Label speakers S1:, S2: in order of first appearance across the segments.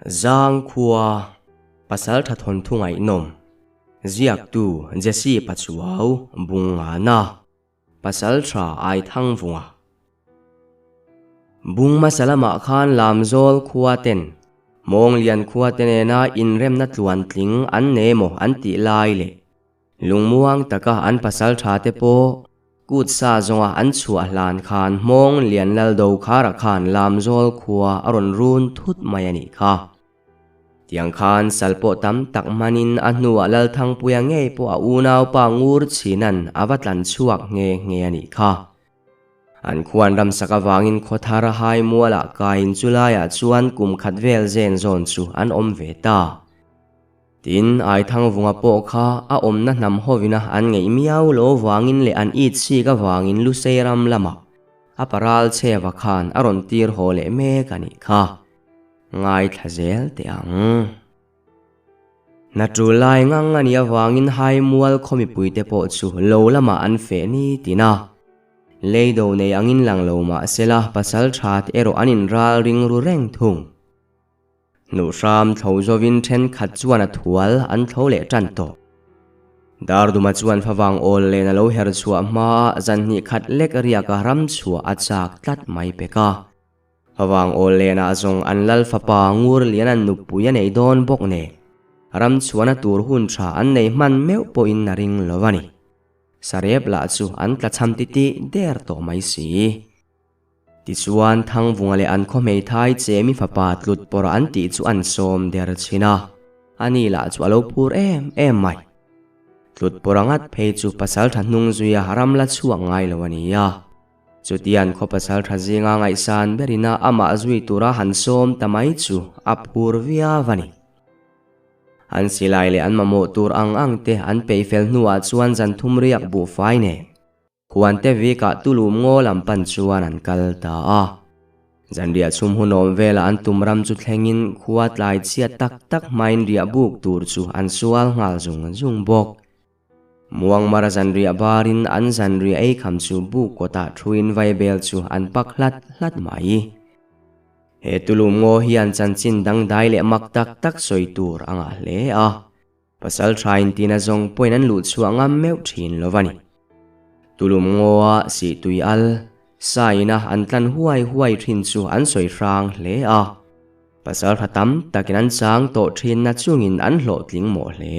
S1: Zangkhua, Pasaltha thawnthu ngaihnawm, Ziaktu Jesse Pachuau, Bungngana, Pasaltha Aithangvunga. Bung hmasa lamah khan Lamzawl khua ten, Mawnglian khua te nena inremna tluantling an nei emaw an tih lai leh Lungmuang taka an pasaltha te pawh kut sa zawnga an chhuah hlan khan Hmawng Lian Lal Dokhara khan Lamzawl khua a rawn run thut mai a nih kha. Tiang khan sal pawh tam tak hmanin a hnuah Lalthangpuia ngei pawh a unaupa ngur chhinan a va tlan chhuak nghe nghe a nih kha. An khuan ramsak avangin khawthar a hai mualah kaiin chulaiah chuan kum khat vel zen zawn chu an awm ve ta. Tin, Aithangvunga pawh kha a awmna hnam hovina an ngeih miau lo vangin leh an it sik avangin Lusei ram lamah a paral chheva khan a rawn tir haw leh mek a nih kha. Ngaithla zel teh ang. Hna tul lai ngang a nih avangin Haimual khaw mipuite pawh chu lo lamah an feh ni tin a. Leido nei angin lang lo mah sela pasal that erawh an inral ring ru reng thung. Hnuhhram thlo zovin thenkhat chuan a thual an thlo leh tan tawh. Darduma chuan favang awl len a lo her chhuah hmaa zan hnih khat lek riaka ram chhuah a chak tlat mai pek a. Favang awl lenah zawng an lal fapa ngur lian an nupui a nei dawn bawk nen ram chhuahna tur hun tha an nei hman meuh pawhin a ring lo a ni. Sarep lah chu an tlachham titih der tawh mai si. Tichuan, Thangvunga leh an khaw hmeithai Chemi fapa tlut pawrh an tih chu an sawm der chhin a, ani lah chu a lo phur em em mai. Tlut pawrh a ngat phei chu pasal tha hnung zuia ram la chhuak ngai lo a ni a. Chutian khaw pasal tha zinga ngaihsan berin a amah zui tura han sawm ta mai chu a phur viau a ni. An silai leh an mamawh tur ang ang te an peih fel hnuah chuan zan thum riak buhfai nen Huante vikah tulum ngaw lam pan chuan an kal ta a. Zanriah chhum hunawm velah an tum ram chu thlengin khua tlai chhiat tak tak hmain riah buk tur chu an sual nghal zung zung bawk. Muangmara zanriah barin an zanriah ei kham chu buk kawtah thuin vaibel chu an pak hlat hlat mai. He tulum ngaw hian chanchin dangdai leh mak tak tak sawi tur a ngah hle a. Pasal tha intina zawng pawhin an luh chhuah ngam meuh thin lo a ni. Tulum ngawa sih tui al, sa ina an tlan huai huai thin chu an sawi hrang hle a. Pasal tha tam takin an chang tawh thin na chungin an hlawhtling mawh hle.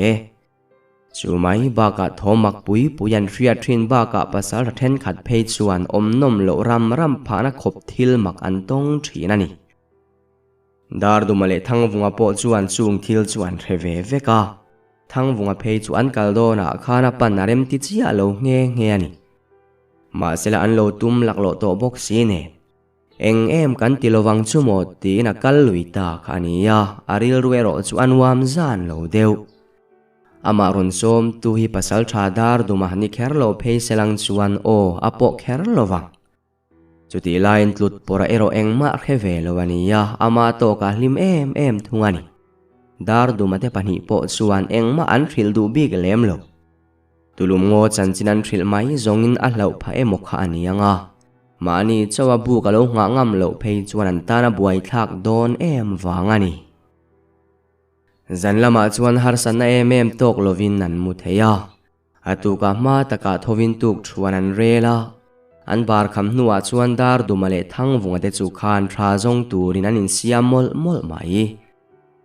S1: Chu mai bakah thawmak pui pui an hriat thin bakah pasal tha thenkhat phei chuan awm nawm loh ram ram phahna khawp thil mak an tawng thin a ni. Darduma leh Thangvunga pawh chuan chung thil chu an hre ve vek a, Thangvunga phei chu an kal dawnah khan a pan a remti chiah lo nghe nghe a ni. Mahsela an lo tum laklawh tawh bawk si nen, eng em kan ti lovang chu maw tiin a kal lui ta kha a ni a, a rilru erawh chu a nuam zan lo deuh. Amah rawn sawm tu hi pasaltha Darduma ni kher lo phei selang chuan aw a pawh kher lovang. Chutih laiin tlut pawrah erawh engmah hre ve lo a ni a, ama tawkah hlim em em thung a ni. Darduma te pahnih pawh chuan engmah an hrilh duh bik lem lo. Tulum ngaw chanchin an hrilh mai zawngin a hlauh phah emaw kha a ni ang a, mahni chawa buk a lo nghah ngam loh phei chuan an tan a buaithlak dawn em vang a ni. Zan lamah chuan harsatna em em tawk lovin an mu thei a. A tukah hma takah thovin tuk thuan an rel a, an bar kham hnuah chuan Darduma leh Thangvunga te chu khan tha zawng turin an insiam mawlh mawlh mai.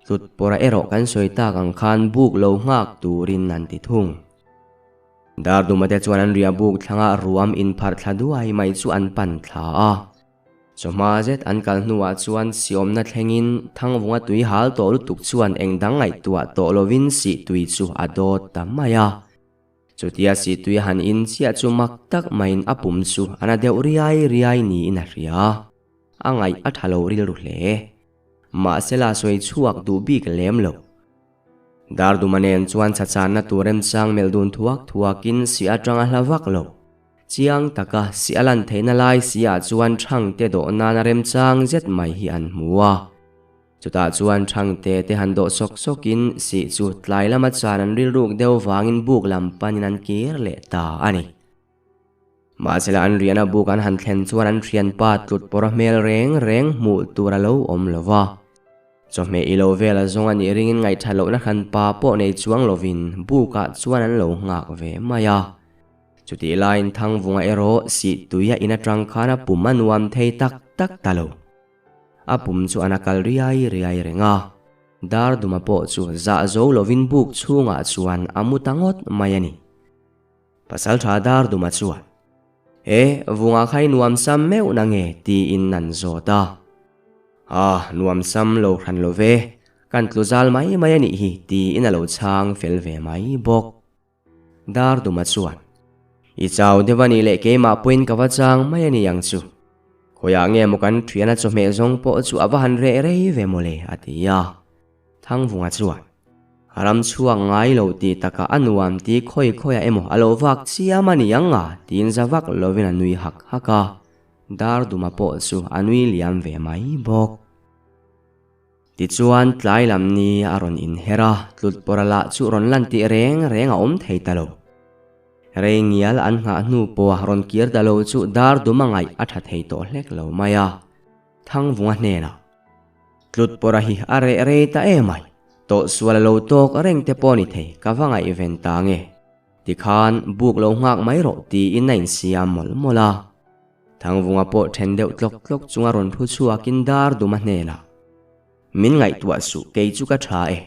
S1: Tlut pawrha erawh kan sawi tak ang khan buk lo nghak turin an ti thung. Darduma te chuan an riah buk thlangah ruam inpharh thla duai mai chu an pan thla a. Chawhma zet an kal hnuah chuan siawmna thlengin Thangvunga tui hal tawh lutuk chuan eng dang ngaihtuah tawh lovin sih tui chu a dawt ta mai a. Chutia sih tui a han in chiah chu mak tak maiin a pum chu a na deuh riai riai niin a hria. A ngaih a tha lo rilru hle. Mahsela sawi chhuak duh bik lem lo. Darduma nen chuan chhachanna tur remchang melh dun thuak thuakin sih atanga hla vak lo. Chiang taka si a lan theihna lai si ah chuan Thangte dawh nana remchang zet mai hi an hmu a. Chutah chuan Thangte te han dawh sawk sawkin sih chu tlai lama chan an rilruk deuh vangin buk lam panin an kir leh ta a ni. Mahsela an riahna buk an han thlen chuan an thianpa tlut pawr a hmel reng reng hmuh tur a lo awm lo va. Chawhmeh i lo vel a zawng a nih ringin ngaihtha lohna hran pa pawh nei chuang lovin bukah chuan an lo nghak ve mai a. Chutih laiin Thangvunga erawh sih tui a in atang khan a pum a nuam thei tak tak ta lo. A pum chu an a kal riai riai reng a. Darduma pawh chu zah zo lovin buk chhungah chuan a mu ta ngawt mai a ni. Pasaltha Darduma chuan, E, vunga kha i nuam sam meuh na nge? tiin an zawt a. Ah, nuam sam lo hran lo ve, kan tlu zal mai mai a nih hi, tiin a lo chhang fel ve mai bawk. Darduma chuan, I chau deuh a nih leh keimah pawhin ka va chang mai a ni ang chu. Khawiah nge maw kan thiana chawhmeh zawng pawh chu a va han reh rei ve mawle, a ti a. Thangvunga chuan, A ram chhuak ngai lo tih takah a nuam tih khawi khawiah emaw a lo vak chiam a ni ang a, tiin za vak lovin a nui hak hak a. Darduma pawh chu a nui liam ve mai bawk. Tichuan tlai lam ni a rawn inher a, tlut pawra lah chu rawn lan tih reng reng a awm thei ta lo. Rei ngial an nghah hnu pawha rawn kir ta lo chu Darduma ngaih a tha thei tawh hlek lo mai a. Thangvunga hnenah, Tlut pawra hi a reh rei ta em ai, tawh sual a lo tawk reng te pawh ni thei, ka va ngaihven ta nge? Tikhan buk lo nghak mai rawh tiin a insiam mawlh mawlh a. Thangvunga pawh then deuh tlawk tlawk chunga rawn thu chhuakin dar duma hnenah, Min ngaihtuah suh, kei chu ka tha e.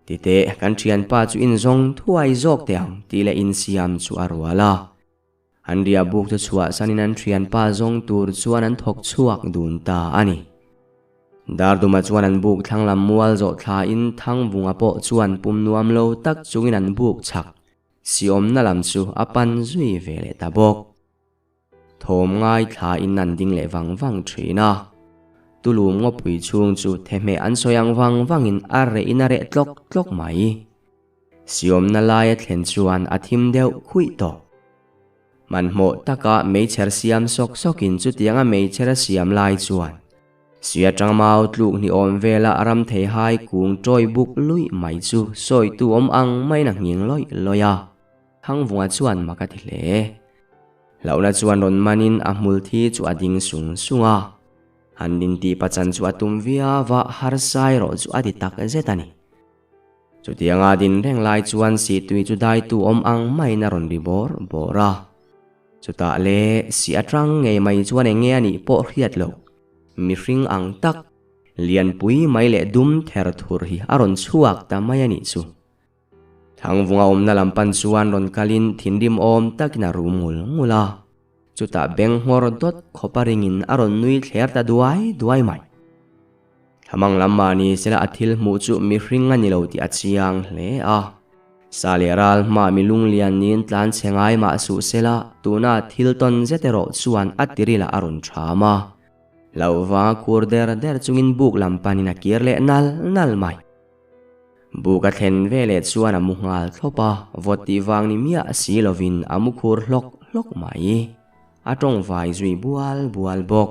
S1: Titeh, kan thianpa chu inzawng thuai zawk teh ang tih leh insiam chu a rual a. An riah buk chu chhuahsanin an thianpa zawng tur chuan an thawk chhuak dun ta a ni. Darduma chuan an buk thlang lam mual zawh thlain Thangvunga pawh chuan pum nuam lo tak chungin an buk chak siawmna lam chu a pan zui ve leh ta bawk. Thawm ngai thlain an ding leh vang vang thin a. Tulum ngawpui chhung chu thehmeh an sawi ang vang vangin a rehin a reh tlawk tlawk mai. Siawmna laia thlen chuan a thim deuh khuih tawh. Hmanhmawh taka meichher siam sawk sawkin chutianga meichher a siam lai chuan Suia tangmau tluk ni awm vela ram theihai kung tawi buk luih mai chu sawitu awm ang maiin a nghing lawih lawih a. Thangvunga chuan mak a ti hle. Hlauhna chuan rawn manin a hmul thi chu a ding sung sung a. Han intih pachan chu a tum viau a, harsa erawh chu a ti tak zet a ni. Chutianga din reng lai chuan sihtui chu daitu awm ang maiin a rawn ri bawr bawr a. Chutah le si atang ngei mai chuan eng nge a nih pawh hriat loh, mihring ang tak, lianpui mai leh dum ther thur hi a rawn chhuak ta mai a nih chu. Thangvunga awmna lam pan chuan rawn kalin thinrim awm takin a rum ngul ngul a. Chutah beng nghawr dawt khawpa ringin a rawn nui thler ta duai duai mai. Thlamang lam mahni sela a thil hmuh chu mihring a ni lo tih a chiang hle a. Sa leh ral hma mi lunglian niin tlan chhe ngai mah suh sela tuna thil tawn zet erawh chuan a tiril ah a rawn ṭham a. Hlauh vanga khur der der chungin buk lam panin a kir leh nal nal mai. Buk a thlen veleh chuan a mu nghal thlawp a, vawt tih vang ni miah si lovin a mu khur hlawk hlawk mai. A tawngvai zui bual bual bawk.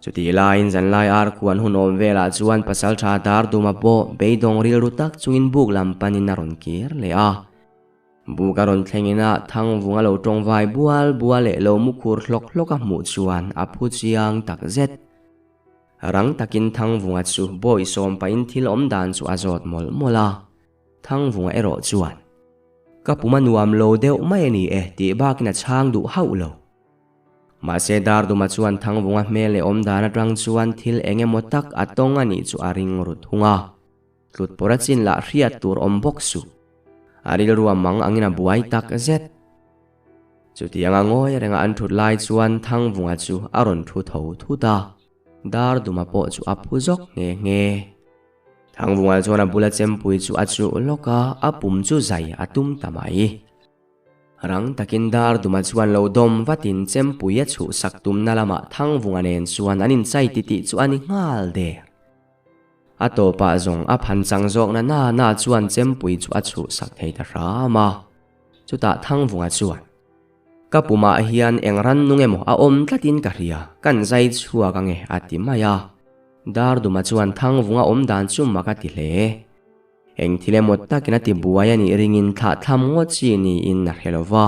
S1: Chutih laiin zanlai ar khuan hun awm velah chuan pasaltha Darduma pawh beidawng rilru tak chungin buk lam panin a rawn kir leh a. Buk a rawn thlengin a Thangvung a lo tawngvai bual bual leh lo mu khur hlawk hlawk a hmuh chuan a phu chiang tak zet. Rang takin Thangvunga chu bawi sawm pahin thil awm dan chu a zawt mawlh mawlh a. Thangvunga erawh chuan, Ka pum a nuam lo deuh mai a ni e tih bakin a chhang duh hauh lo. Mahse Darduma chuan Thangvunga hmel leh awmdan atang chuan thil eng emaw tak a tawng a nih chu a ring ru thung a. Tlut pawr a chin lah hriat tur awm bawk suh. A rilru a mang angin a buai tak zet. Chutianga ngawi renga an thut lai chuan Thangvunga chu a rawn thu tho thut a, Darduma pawh chu a phu zawk nghe nghe. Thangvunga chuan a bula chempui chu a chuh lawk a, a pum chu zai a tum ta mai. Rang takin dar duma chuan lo dawm vatin chempui a chhuhsak tumna lamah Thangvunga nen chuan an inchai titih chu a ni nghal der. A tawpah zawng a phan chang zawkna na na chuan chempui chu a chhuhsak thei ta hram a. Chutah Thangvunga chuan, Ka pumah hian eng rannung emaw a awm tlatin ka hria, kan zai chhuak ange a ti mai a. Dar duma chuan Thangvunga awm dan chu mak a ti hle. Eng thil emaw takin a ti buai a nih ringin thlah tham ngawt chi niin a hre lo va.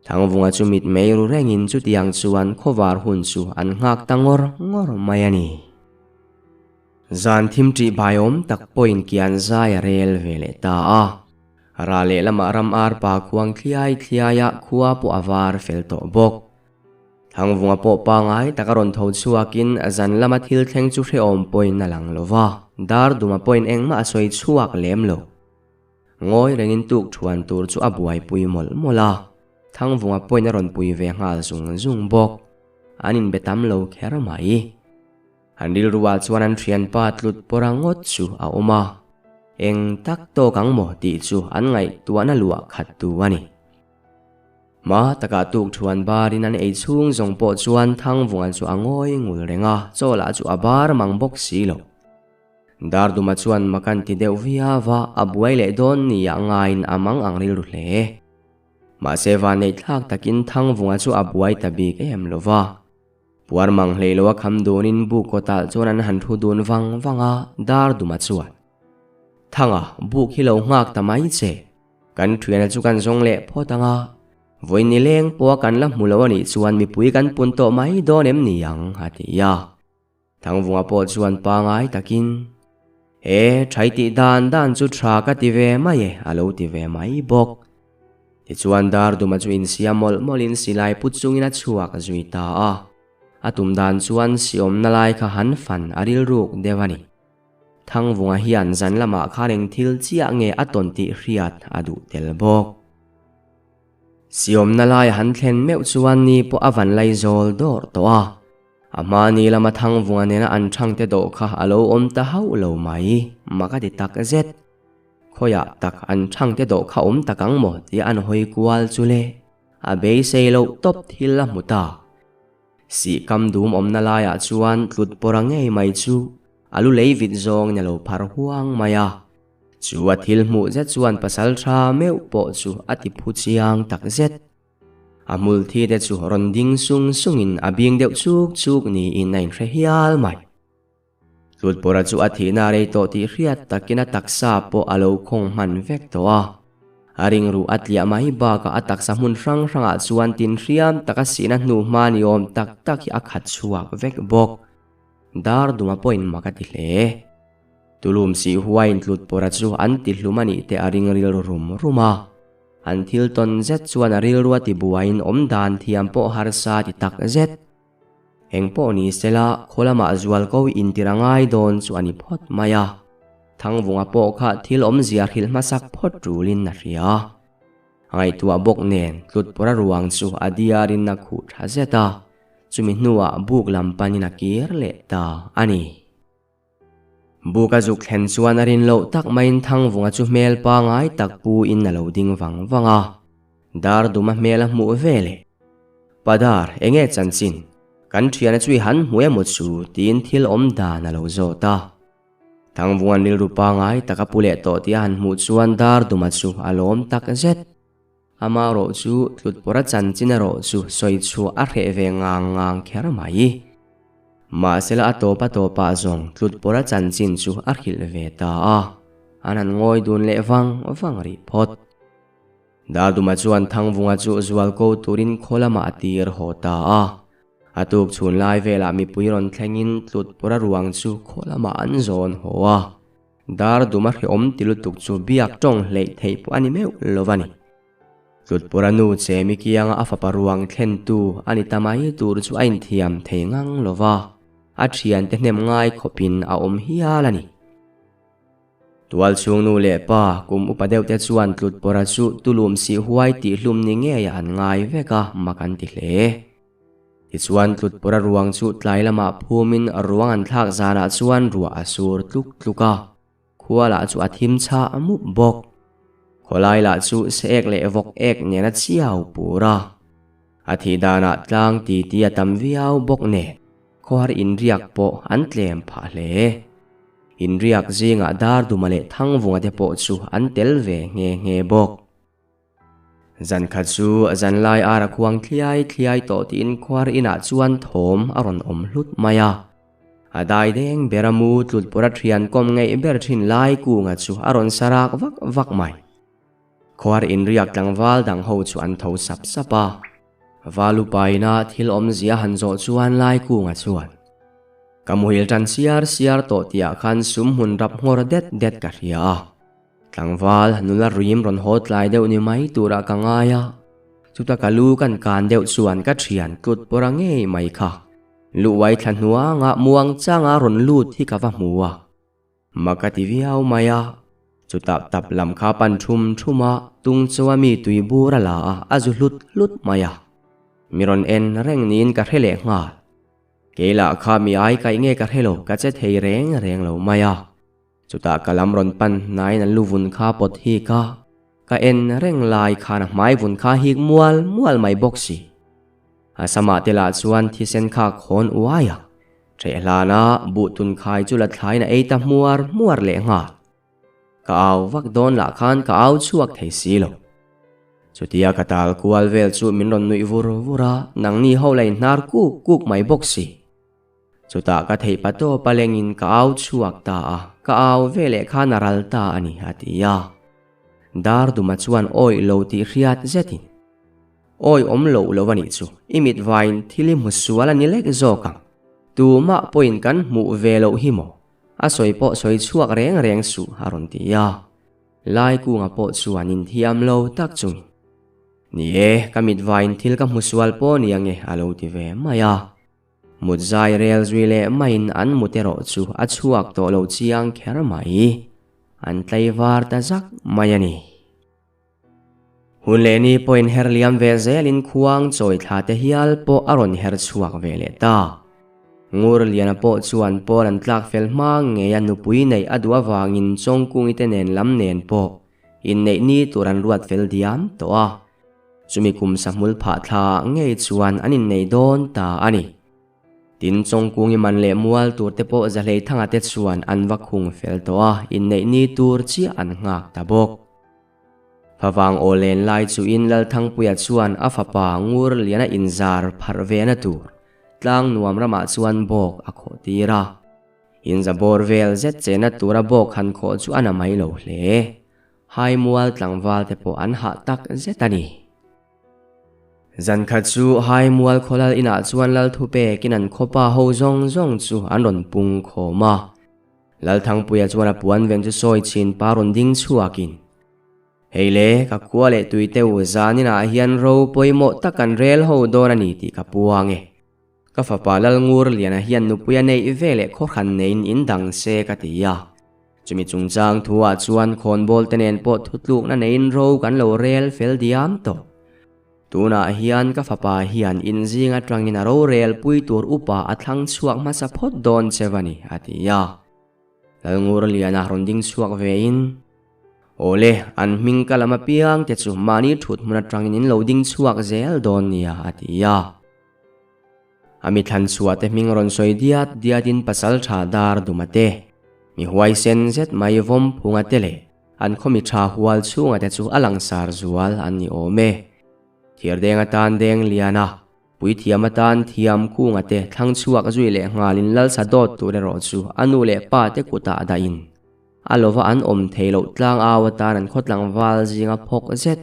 S1: Thangvunga chu mit mei ru rengin chutiang chuan khawvar hun chu an nghak ta ngawr ngawr mai a ni. Zan thim ṭih baiawm tak pawhin kian zai a rel ve leh ta a. Rah lehlamah ram arpa khuang thliai thliaia khua pawh a var fel tawh bawk. Thangvunga pawh pangai tak a rawn tho chhuakin zan lama thil thleng chu hrehawm pawhin a lang lo va, dar duma pawhin engmah a sawi chhuak lem lo. Ngawi rengin tuk thuan tur chu a buaipui mawlh mawlh a, Thangvunga pawhin a rawn pui ve nghal zung zung bawk. An inbe tam lo kher mai. An rilruah chuan an thianpa tlut pawra ngawt chu a awm a, eng tak tawk ang maw tih chu an ngaihtuahna luah khat tu a ni. Hma takah tuk thuan barin an ei chhung zawng pawh chuan Thangvunga chu a ngawi ngul reng a, chaw lah chu a bar mang bawk si lo. Darduma chuan mak an ti deuh viau a, a buai leh dawn nia ngaiin a mang ang rilru hle. Mahse vanneih thlak takin Thangvunga chu a buai ta bik em lo va. Puar mang hlei lo a kham dunin buk kawtah chuan an han thu dun vang vang a, Darduma chuan, Thanga, buk hi lo nghak ta mai che. Kan thiana chu kan zawng leh phawt ang a, vawi ni leng pawha kan la hmu lo a nih chuan mipui kan pun tawh mai dawn em ni ang, a ti a. Thangvunga pawh chuan pangai takin, He thai tih dan dan chu tha ka ti ve mai e, a lo ti ve mai bawk. Tichuan Darduma chu insiam mawlh mawlhin silai put chungin a chhuak zui ta a. A tum dan chuan siawmna lai kha han fan a rilruk deuh a ni. Thangvunga hian zan lamah khan eng thil chiah nge a tawn tih hriat a duh tel bawk. Siawmna lai han thlen meuh chuan ni pawh a van lai zawl dawrh tawh a. A hmani lama Thangvunga nena an thangte dawh kha a lo awm ta hauh lo mai, mak a ti tak zet. Khawiah tak an thangte dawh kha awm tak ang maw tia an hawi kual chu le, a beisei loh tawp thil a hmu ta. Sihkam dum awmna laiah chuan tlut pawra ngei mai chu a lu lei vit zawngin a lo phar huang mai a. Chu a thil hmuh zet chuan pasal tha meuh pawh chu a ti phu chiang tak zet. A hmul thi te chu rawn ding sung sungin a bing deuh chuk chuk niin a inhre hial mai. Tlutpawra chu a thihna rei tawh tih hriat takin a taksa pawh a lo khawng hman vek tawh a. A ringruh a tliah mai bakah a taksa hmun hrang hrangah chuan tin hriam taka sihna hnu hma ni awm tak tak hi a khat chhuak vek bawk. Dar duma pawhin mak a ti hle. Tulum sih huaiin Tlutpawra chu an ti hlum a nih te a ring rilru rum rum a. An thil tawn zet chuan a rilru a ti buaiin awm dan thiam pawh harsa ti tak zet. Eng pawh ni sela, khaw lamah zual ko intir a ngai dawn chu a ni phawt mai a. Thangvunga pawh kha thil awmzia hrilh hmasak phawt tulin a hria. A ngaihtuah bawk nen Tlutpawra ruang chu a diarin a khuh tha zet a, chumi hnuah buk lam panin a kir leh ta a ni. Buk a zuk thlen chuan a rin loh tak maiin Thangvunga chu hmel pangai tak pu in a lo ding vang vang a. Dar duma hmel a hmuh ve leh. Pa Dar, enge chanchin? Kan thiana chu i han hmu emaw chu tiin thil awm dan a lo zawt a. Thangvunga'n rilru pangai tak a pu leh tawh tih a han hmuh chuan Dar duma chu a lawm tak zet. Ama rawh chu tlutpawra chanchin erawh chu sawi chhuah a hreh ve ngang ngang kher mai. Mahsela a tawp a tawpah zawng tlutpawra chanchin chu a hrilh ve ta a, an han ngawi dun leh vang vang rih phawt. Darduma chuan Thangvunga chu zual ko turin khaw lamah a tir haw ta a. A tuk chhun lai velah mipui rawn thlengin tlutpawra ruang chu khaw lamah an zawn haw a. Dar duma hrehawm ti lutuk chu biak tawng hleih theih pawh a ni meuh lo a ni. Tlutpura nu Chemi kianga a fapa ruang thlentu a ni ta mai tur chu a inthiam thei ngang lo va, a thiante hnem ngai khawpin a awm hial a ni. Tualchhung nu leh pa kum upa deuhte chuan Tlutpura chu tulum sih huai tih hlum ni ngeiah an ngai vek a, mak an ti hle. Tichuan Tlutpura ruang chu tlai lamah phumin ruang an thlak zanah chuan ruah a sur tluk tluk a, khua lah chu a thim chhah mup bawk. Khawlai lah chu se ek leh vawk ek nen a chiau pur a. A thih danah tlang ti ti a tam viau bawk nen khawhar inriak pawh an tlem phah hle. Inriak zingah Darduma leh Thangvunga te pawh chu an tel ve nghe nghe bawk. Zan khat chu zanlai ar a khuang thliai thliai tawh tiin khuar inah chuan thawm a rawn awm hlut mai a. A dai deng ber a mu tlutpawrh a thian kawm ngeih ber thin lai kunga chu a rawn sa rak vak vak mai. Khuar inriak tlangval dang ho chu an tho sap sap a. Valupaina thil awmzia han zawh chuan lai kunga chuan. Ka muhil tan siar siar tawh tihah khan sum hmun rap nghawr det det ka hria a. Tlangval nula rim rawn haw tlai deuh ni mai turah ka ngai a. Chuta ka lu kan kan deuh chuan ka thian tlut pawr a ngei mai kha. Luhwai thla hnuangah muang changa rawn lut hi ka va hmu a. Mak a ti viau mai a, chutah tap lam kha pan thum thum a, tung chu a mi tui bur a la a, a zu hlut hlut mai a. Mi rawn en reng niin ka hre leh nghal. Kei lah kha mi ai kaih nge ka hre lo, ka che thei reng reng lo mai a. Chutah ka lam rawn pan hnaiin an lu vun kha pawt hik a, ka en reng lai khan a hmai vun kha hik mual mual mai bawk si. A samah te lah chuan thisen kha khawn uai a, ṭheh hlana buh tun khai chu la thlaiin a ei ta hmuar hmuar leh nghal. Ka au vak dawn lah khan ka au chhuak thei si lo. Chutia ka tal kual vel chu min rawn nuih vur vur a, nangni ho la inhnar kuk kuk mai bawk si. Chutah ka theih pa tawp a lengin ka au chhuak ta a, ka au ve leh khan a ral ta a ni, a ti a. Darduma chuan awih lo tih hriat zetin. Awi awm loh lo a nih chu, i mit vaiin thil i hmu sual a ni lek zawk ang. Tumah pawhin kan hmuh ve loh hi maw? A sawi pawh sawi chhuak reng reng suh a rawn ti a. Laikunga pawh chuan inthiam lo tak chungin, Ni e, ka mit vaiin thil ka hmu sual pawh ni ange a lo ti ve mai a. Mut zai rel zui leh maiin an mut erawh chu a chhuak tawh lo chiang kher mai. An tlaivar ta zak mai a ni. Hun leh ni pawhin her liam ve zelin khuang chawi thla te hial pawh a rawn her chhuak ve leh ta. Ngur Liana pawh chuan pawl an tlak fel hma ngei a nupui neih a duh avangin Chawngkungi te nen lam nen pawh inneih ni tur an ruat fel diam tawh a. Chumi kum sahmul phah thla ngei chuan an inneih dawn ta a ni. Tin, Chawngkungi man leh mual tur te pawh Zahleithanga te chuan an va khung fel tawh a, inneih ni tur chiah an nghak ta bawk. Favang aw len lai chuin Lalthangpuia chuan a fapa Ngur Liana inzar pharh vena tur tlang nuam ramah chuan bawk a khawh tir a. Inza bawr vel zet chena tura bawk han khawh chu a na mai lo hle. Haimual tlangval te pawh an hah tak zet a ni. Zankhat chu Haimual khawlal inah chuan Lalthupekin an khawpa ho zawng zawng chu an rawn pung khawm a. Lalthangpuia chuan a puan ven chu sawi chhin pa rawn ding chhuakin, Hei le, ka khua leh tui te u zaninah hian ro pawimawh tak kan rel ho dawn a ni tih ka puang e. Ka fapa Lalngurliana hian nupui a neih ve leh khawhran neiin in dang se ka ti a. Chumi chungchang thuah chuan khawnbawl te nen pawh thutlukna neiin ro kan lo rel fel diam tawh. Tunah hian ka fapa hian inzing atangin a rorel pui tur upa a thlang chhuak hmasa phawt dawn che va ni, a ti a. Lalngurliana rawn ding chhuak vein, Awle, an hming ka lam apiang te chu mahni thut hmun atangin in lo ding chhuak zel dawn nia, a ti a. A mi thlan chhuah te hming rawn sawi diat diatin pasal tha dar duma te, mi huaisen zet mai vawm phunga te leh An khaw mi tha hual chhunga te chu a langsar zual an ni awm e. Thirdeng atan deng lian a, puithiam atan thiam kunga te thlang chhuak zui leh nghalin lalsa dawt tur erawh chu a nu leh pa te kutah dahin a lova an awm thei loh tlang au atan an khaw tlangval zinga phawk zet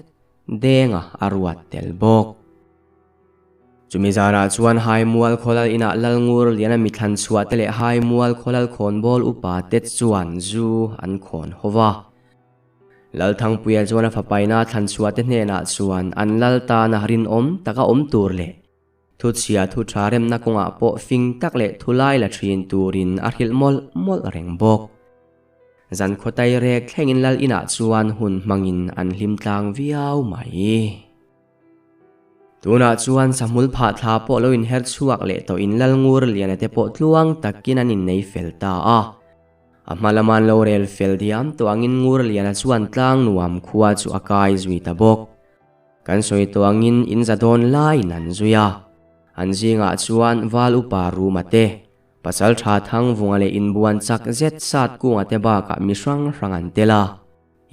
S1: denga a ruat tel bawk. Chumi zanah chuan Haimual khawlal inah Lalngur Liana mithlan chhuah te leh Haimual khawlal khawnbawl upa te chuan zu an khawn ho va. Lalthangpuia chuan a fapaina thlan chhuah te hnenah chuan an lal tana rinawm taka awm tur leh thuchhia thu tha remna kawngah pawh fing tak leh thulai la thin turin a hrilh mawlh mawlh reng bawk. Zan khawtai rek thlengin lal inah chuan hun hmangin an hlim tlang viau mai. Tunah chuan sahmul phah thla pawh lo inher chhuak leh tawh in Lalngur Liana te pawh tluang takin an innei fel ta a. A hma lama an lo rel fel diam tawh angin Ngur Liana chuan tlang nuam khua chu a kai zui ta bawk. Kan sawi tawh angin in za dawn laiin an zui a. An zingah chuan Val Upa Ruma te, Pasal Tha Thangvunga leh inbuan chak zet sat kunga te bakah mi hrang hrang an tel a.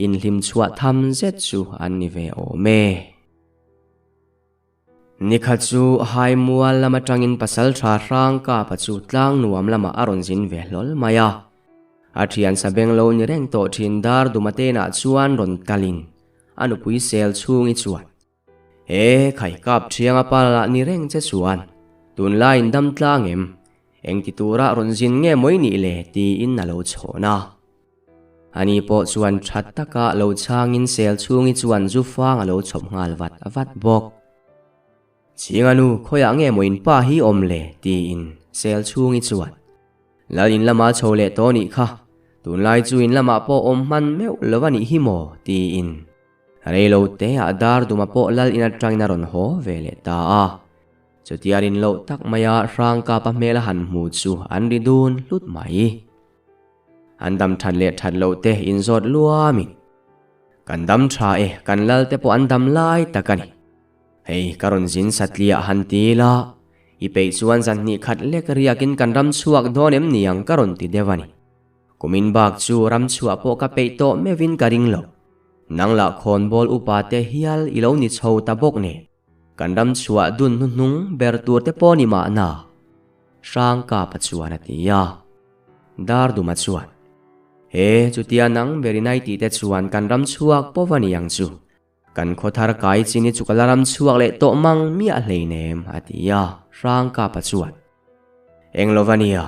S1: Inhlim chhuah tham zet chu an ni ve awm e. Nikhat chu Haimual lam atangin pasal tha hrang kapa chu tlang nuam lamah a rawn zin ve hlawl mai a. A thian sa beng lo ni reng tawh thin dar Dumatenah chuan rawn kalin a nupui sel chhungi chuan, He khai kap thianga pa lah ni reng che chuan tunlaiin dam tlang em? Engti tura rawn zin nge mawi nih le? tiin a lo chhawn a. Ani pawh chuan tha taka lo chhangin sel chhungi chuan zu fang a lo chhawp nghal vat vat bawk. Chhinga nu, khawiah nge maw in pa hi awm le? tiin sel chhungi chuan Lal in lama chho leh tawh nih kha, tunlai chu in lamah pawh awm hman meuh lo a nih hi maw? tiin reilo teah dar duma pawh lal in atangin a rawn haw ve leh ta a. Chutia rin loh tak maia Hrangkapa hmel a han hmu chu an ri dun hlut mai. An dam that leh that loh te inzawt luamin, Kan dam tha e, kan lal te pawh an dam lai tak a ni. Hei ka rawn zin satliah han ti ila, i peih chuan zan hnih khat lek riakin kan ram chhuak dawn em ni ang ka rawn ti deuh a ni. Kumin bak chu ram chhuah pawh ka peih tawh meuhin ka ring lo. Nang lah khawnbawl upa te hial i lo ni chho ta bawk nen. Kan ram chhuah dun hnuhnung ber tur te pawh ni mahna, Hrangkapa chuan a ti a. Darduma chuan, He, chutia nang berinai tih te chuan kan ram chhuak pawh va ni ang chu. Kan khaw thar kai chin hi chu ka la ram chhuak leh tawh mang miah hleinem, a ti a, Hrangkapa chuan, Eng lo va nia,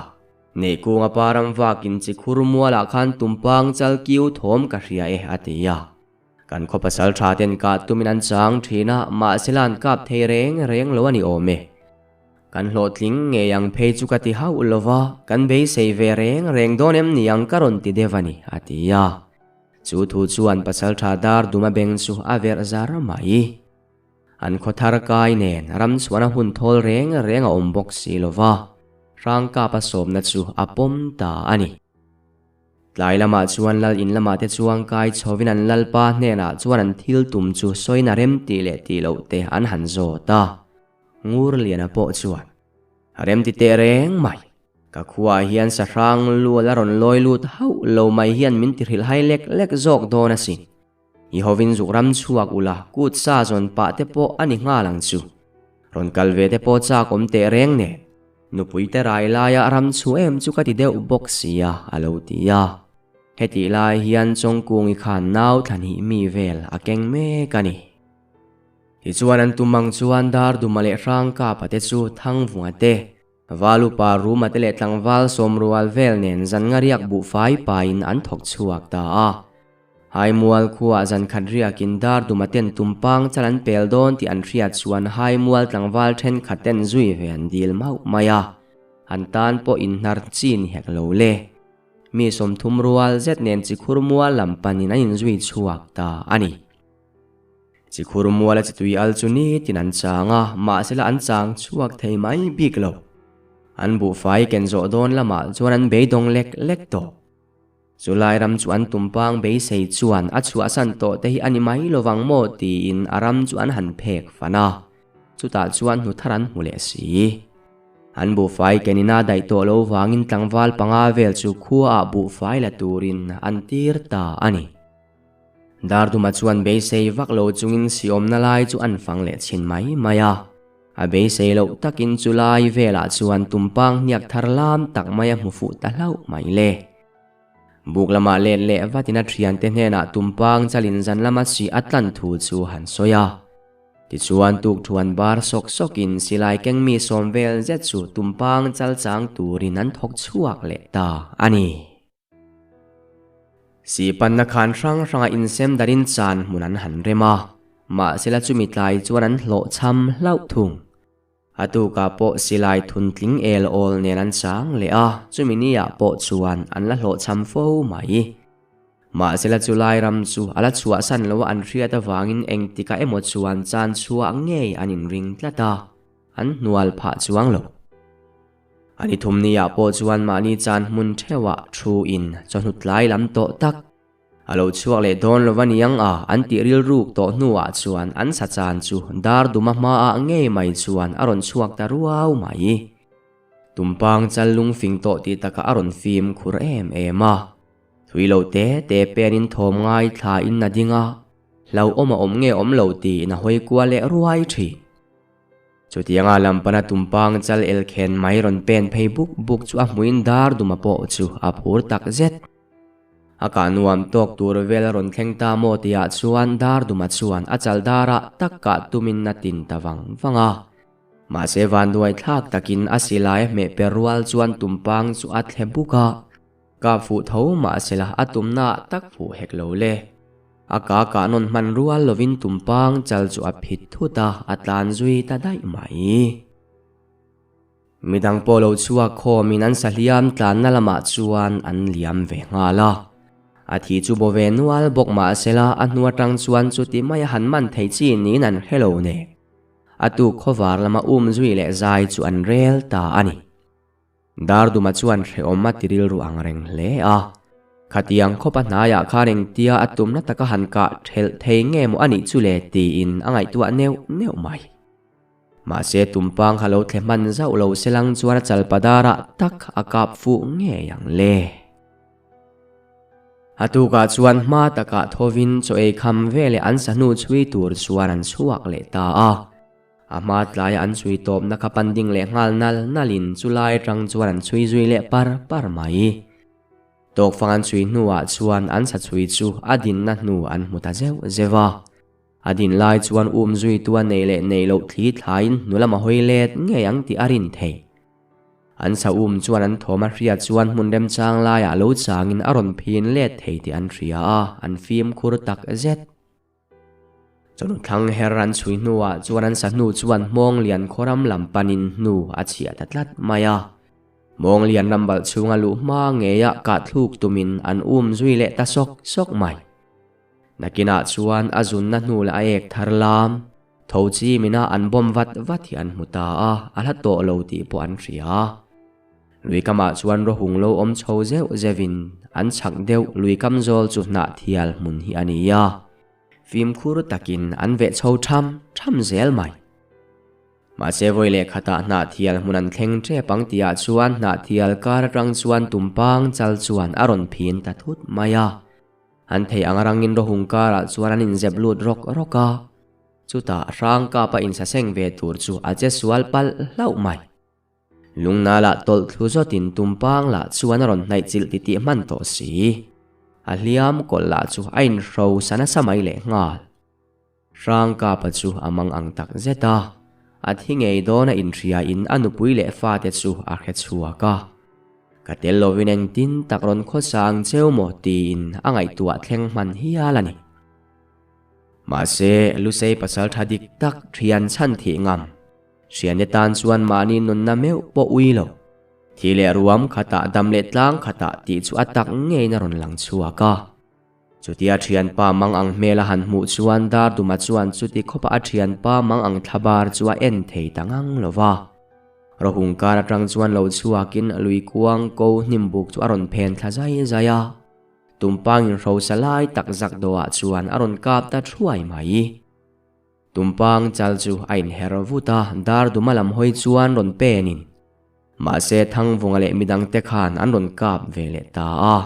S1: Neihkunga pa ram vakin chi khur mualah khan tumpang chal kiu thawm ka hria e, a ti a. Kan khaw pasal tha ten kah tumin an chang thin a, mahsela an kap thei reng reng lo a ni awm e. Kan hlawhtling ngei ang phei chu ka ti hauh lo va, kan beisei ve reng reng dawn em ni ang ka rawn ti deuh a ni, a ti a. Chu thu chuan pasal tha dar duma beng chu a verh zar mai. An khaw thar kai nen ram chuan a hun thawl reng reng a awm bawk si lo va, Hrangkapa sawmna chu a pawm ta a ni. Tlai lamah chuan lal in lamah te chuan kai chhovin an lalpa hnenah chuan an thil tum chu sawiin a rem tih leh tih loh te an han zawt a. Ngurliana pawh chuan, A rem ti teh reng mai. Ka khuaah hian sahrang lu a la rawn lawi lut hauh lo mai hian min ti hrilh hai lek lek zawk dawn asin. I hovin zuk ram chhuak ula kut sa zawn pah te pawh a ni nghal ang chu. Rawn kal ve te pawh chak awm teh reng nen. Nupui te rai laia ram chhu em chu ka ti deuh bawk sia a lo ti a. Hetih lai hian Chawngkungi khan nau thla hnih mi vel a keng mek a ni. Tichuan an tum ang chuan Darduma leh Hrangkapa te chu Thangvunga te, Valupa Ruma te leh tlangval Sawmrual vel nen zan nga riak buhfai pain an thawk chhuak ta a. Haimual khuaah zan khat riakin dar duma ten tumpang chal an pel dawn tih an hriat chuan Haimual tlangval thenkhat ten zui ve an dil mauh mai a, an tan pawh inhnar chi ni hek lo le. Mi 30 rual zet nen Chikhur mual lam panin an inzui chhuak ta a ni. Chikhur muala chitui al chu nitin an chang a, mahsela an chang chhuak thei mai bik lo. An buhfai ken zawh dawn lamah chuan an beidawng lek lek tawh. Chulai ram chu an tumpang beisei chuan a chhuahsan tawh te hi a ni mai lovang maw tiin a ram chu an han phek fan a, chutah chuan hnu thar an hmu leh si. An buhfai kenin a daih tawh lo vangin tlangval panga vel chu khuaah buhfai la turin an tir ta a ni. Darduma chuan beisei vak lo chungin siawmna lai chu an fang leh chhin mai mai a. A beisei loh takin chu lai velah chuan tumpang hniak thar lam tak mai a hmu fuh ta hlauh mai le. Buk lamah let leh vatin a thiante hnenah tumpang chalin zan lama si a tlan thu chu han sawi a. Tichuan tukthuan bar sawk sawkin silai keng mi sawm vel zet chu tumpang chal chang turin an thawk chhuak leh ta a ni. Sihpanna khan hrang hranga insem darin chan hmun an han rem a, mahsela chumi tlai chuan an hlawhchham hlauh thung. A tukah pawh silai thuntling el awl nen an chang leh a, chumi niah pawh chuan an la hlawhchham fo mai. Mahsela chulai ram chu a la chhuahsan lo a an hriat avangin engtikah emaw chuan chan chhuah ngei an inring tlat a, an hnual phah chuang lo. A ni thumniah pawh chuan mahni chan hmun theuhah thu in chawhnu tlai lam tawh tak a lo chhuak leh dawn lo va niang a an tih rilruk tawh hnuah chuan an sa chan chu dar duma hmaah ngei mai chuan a rawn chhuak ta ruau mai. Tumpang chal lung fing tawh tih takah a rawn fim khur em em a. Thui lo te te penin thawm ngai thla in a ding a, hlauhawm a awm nge awm lo tiin a hawi kual leh ruai thin. Chutianga lampana tumpang chal el khen mai rawn pen phei buk buk chu a hmuin dar duma pawh chu a phur tak zet. A kah nuam tawk tur vel a rawn thleng ta maw tihah chuan dar duma chuan a chal darah tak kah tumin a tin ta vang vang a. Mahse vanduai thlak takin a silai a hmeh per rual chuan tumpang chu a thle buk a, kap fuh tho mahsela a tumna ah tak fuh hek lo le. A ka kah nawn hman rual lovin tumpang chal chu a phit thut a, a tlan zui ta daih mai. Midang pawh lo chhuak khawmin an sahliam tlanna lamah chuan an liam ve nghal a. A thi chu baw ve nual bawk mahsela a hnu atang chuan chuti maia han man thei chi niin an hre lo nek. A tuk khawvar lama um zui leh zai chu an rel ta a ni. Darduma chuan hrehawm a ti rilru ang reng hle a. Khatiang khawpa hnaiah khan engtia a tumna taka han kah thelh thei nge maw a nih chu le tiin a ngaihtuah neuh neuh mai. Mahse tumpang kha lo thle hman zauh lo selang chuan a chalpadarah tak a kap fuh ngei ang le. A tukah chuan hma takah thovin chaw ei kham veleh an sahnu chhui tur chuan an chhuak leh ta a. A hma tlaia an chhui tawpna kha pan ding leh nghal nal nalin chulai atang chuan an chhui zui leh par par mai. Tawkfang an chhui hnuah chuan an sa chhui chu a dinna hnu an hmu ta zeuh zeuh a. A din lai chuan um zuitu a nei leh nei loh thli thlaiin hnu lama hawi let ngei ang tih a rin thei. An sa um chuan an thawm a hriat chuan hmun remchang laiah lo changin a rawn phin let thei tih an hria a, an fimkhur tak zet. Chawhnu thlang her an chhui hnuah chuan an sa hnu chuan hmawng lian khawram lam panin hnu a chhiah ta tlat mai a. Hmawng lian ram balh chhunga luh hma ngeia kah thluk tumin an um zui leh ta sawk sawk mai. Nakinah chuan a zunna hnu leh a ek thar lam, tho chi mina an bomb vat vat hi an hmu ta a, a hla tawh lo tih pawh an hria. Lui kamah chuan rawhung lo awm chho zeuh zeuhin an chhak deuh lui kam zawl chu hnah thial hmun hi a ni a, fimkhur takin an veh chho tham tham zel mai. Mahse vawi leh khatah Hnahthial hmun an thleng tep ang tihah chuan Hnahthial kar atang chuan tumpang chal chuan a rawn phin ta thut mai a. An thei ang rangin rawhung karah chuan an inzep lut rawk rawk a. Chutah hrang kapa insaseng ve tur chu a che sual palh hlauh mai. Lungna lah tawlh thlu zawtin tumpang lah chuan a rawn hnaih chilh titih hman tawh si. A hliam kawlh lah chu a inhro sa nasa mai lehnghal. Hrangkapa chu a mang ang tak zet a, a thi ngei dawn a inhriain a nupui leh fate chu a hre chhuak a. Ka tel lovin engtin tak rawn khawsa ang cheu maw tiin a ngaihtuah thleng hman hial a ni. Mahse, Lusei pasal tha dik tak thian chhan thih ngam, hriante tan chuan mahni nunna meuh pawh ui lo. Thi leh ruam khatah dam leh tlang khatah tih chu a tak ngeiin a rawn lang chhuak a. Chutia thianpa mang ang hmel a han hmuh chuan Darduma chuan chuti khawpa a thianpa mang ang thlabar chu a en thei ta ngang lo va. Rawhung kar atang chuan lo chhuakin lui kuang ko hnim buk chu a rawn phen thla zai zai a. Tumpangin hrosa lai tak zak dawhah chuan a rawn kap ta thuai mai. Tumpang chal chu a inher vut a, Darduma lam hawi chuan rawn penin. Mahse Thangvunga leh midangte khan an rawn kap ve leh ta a.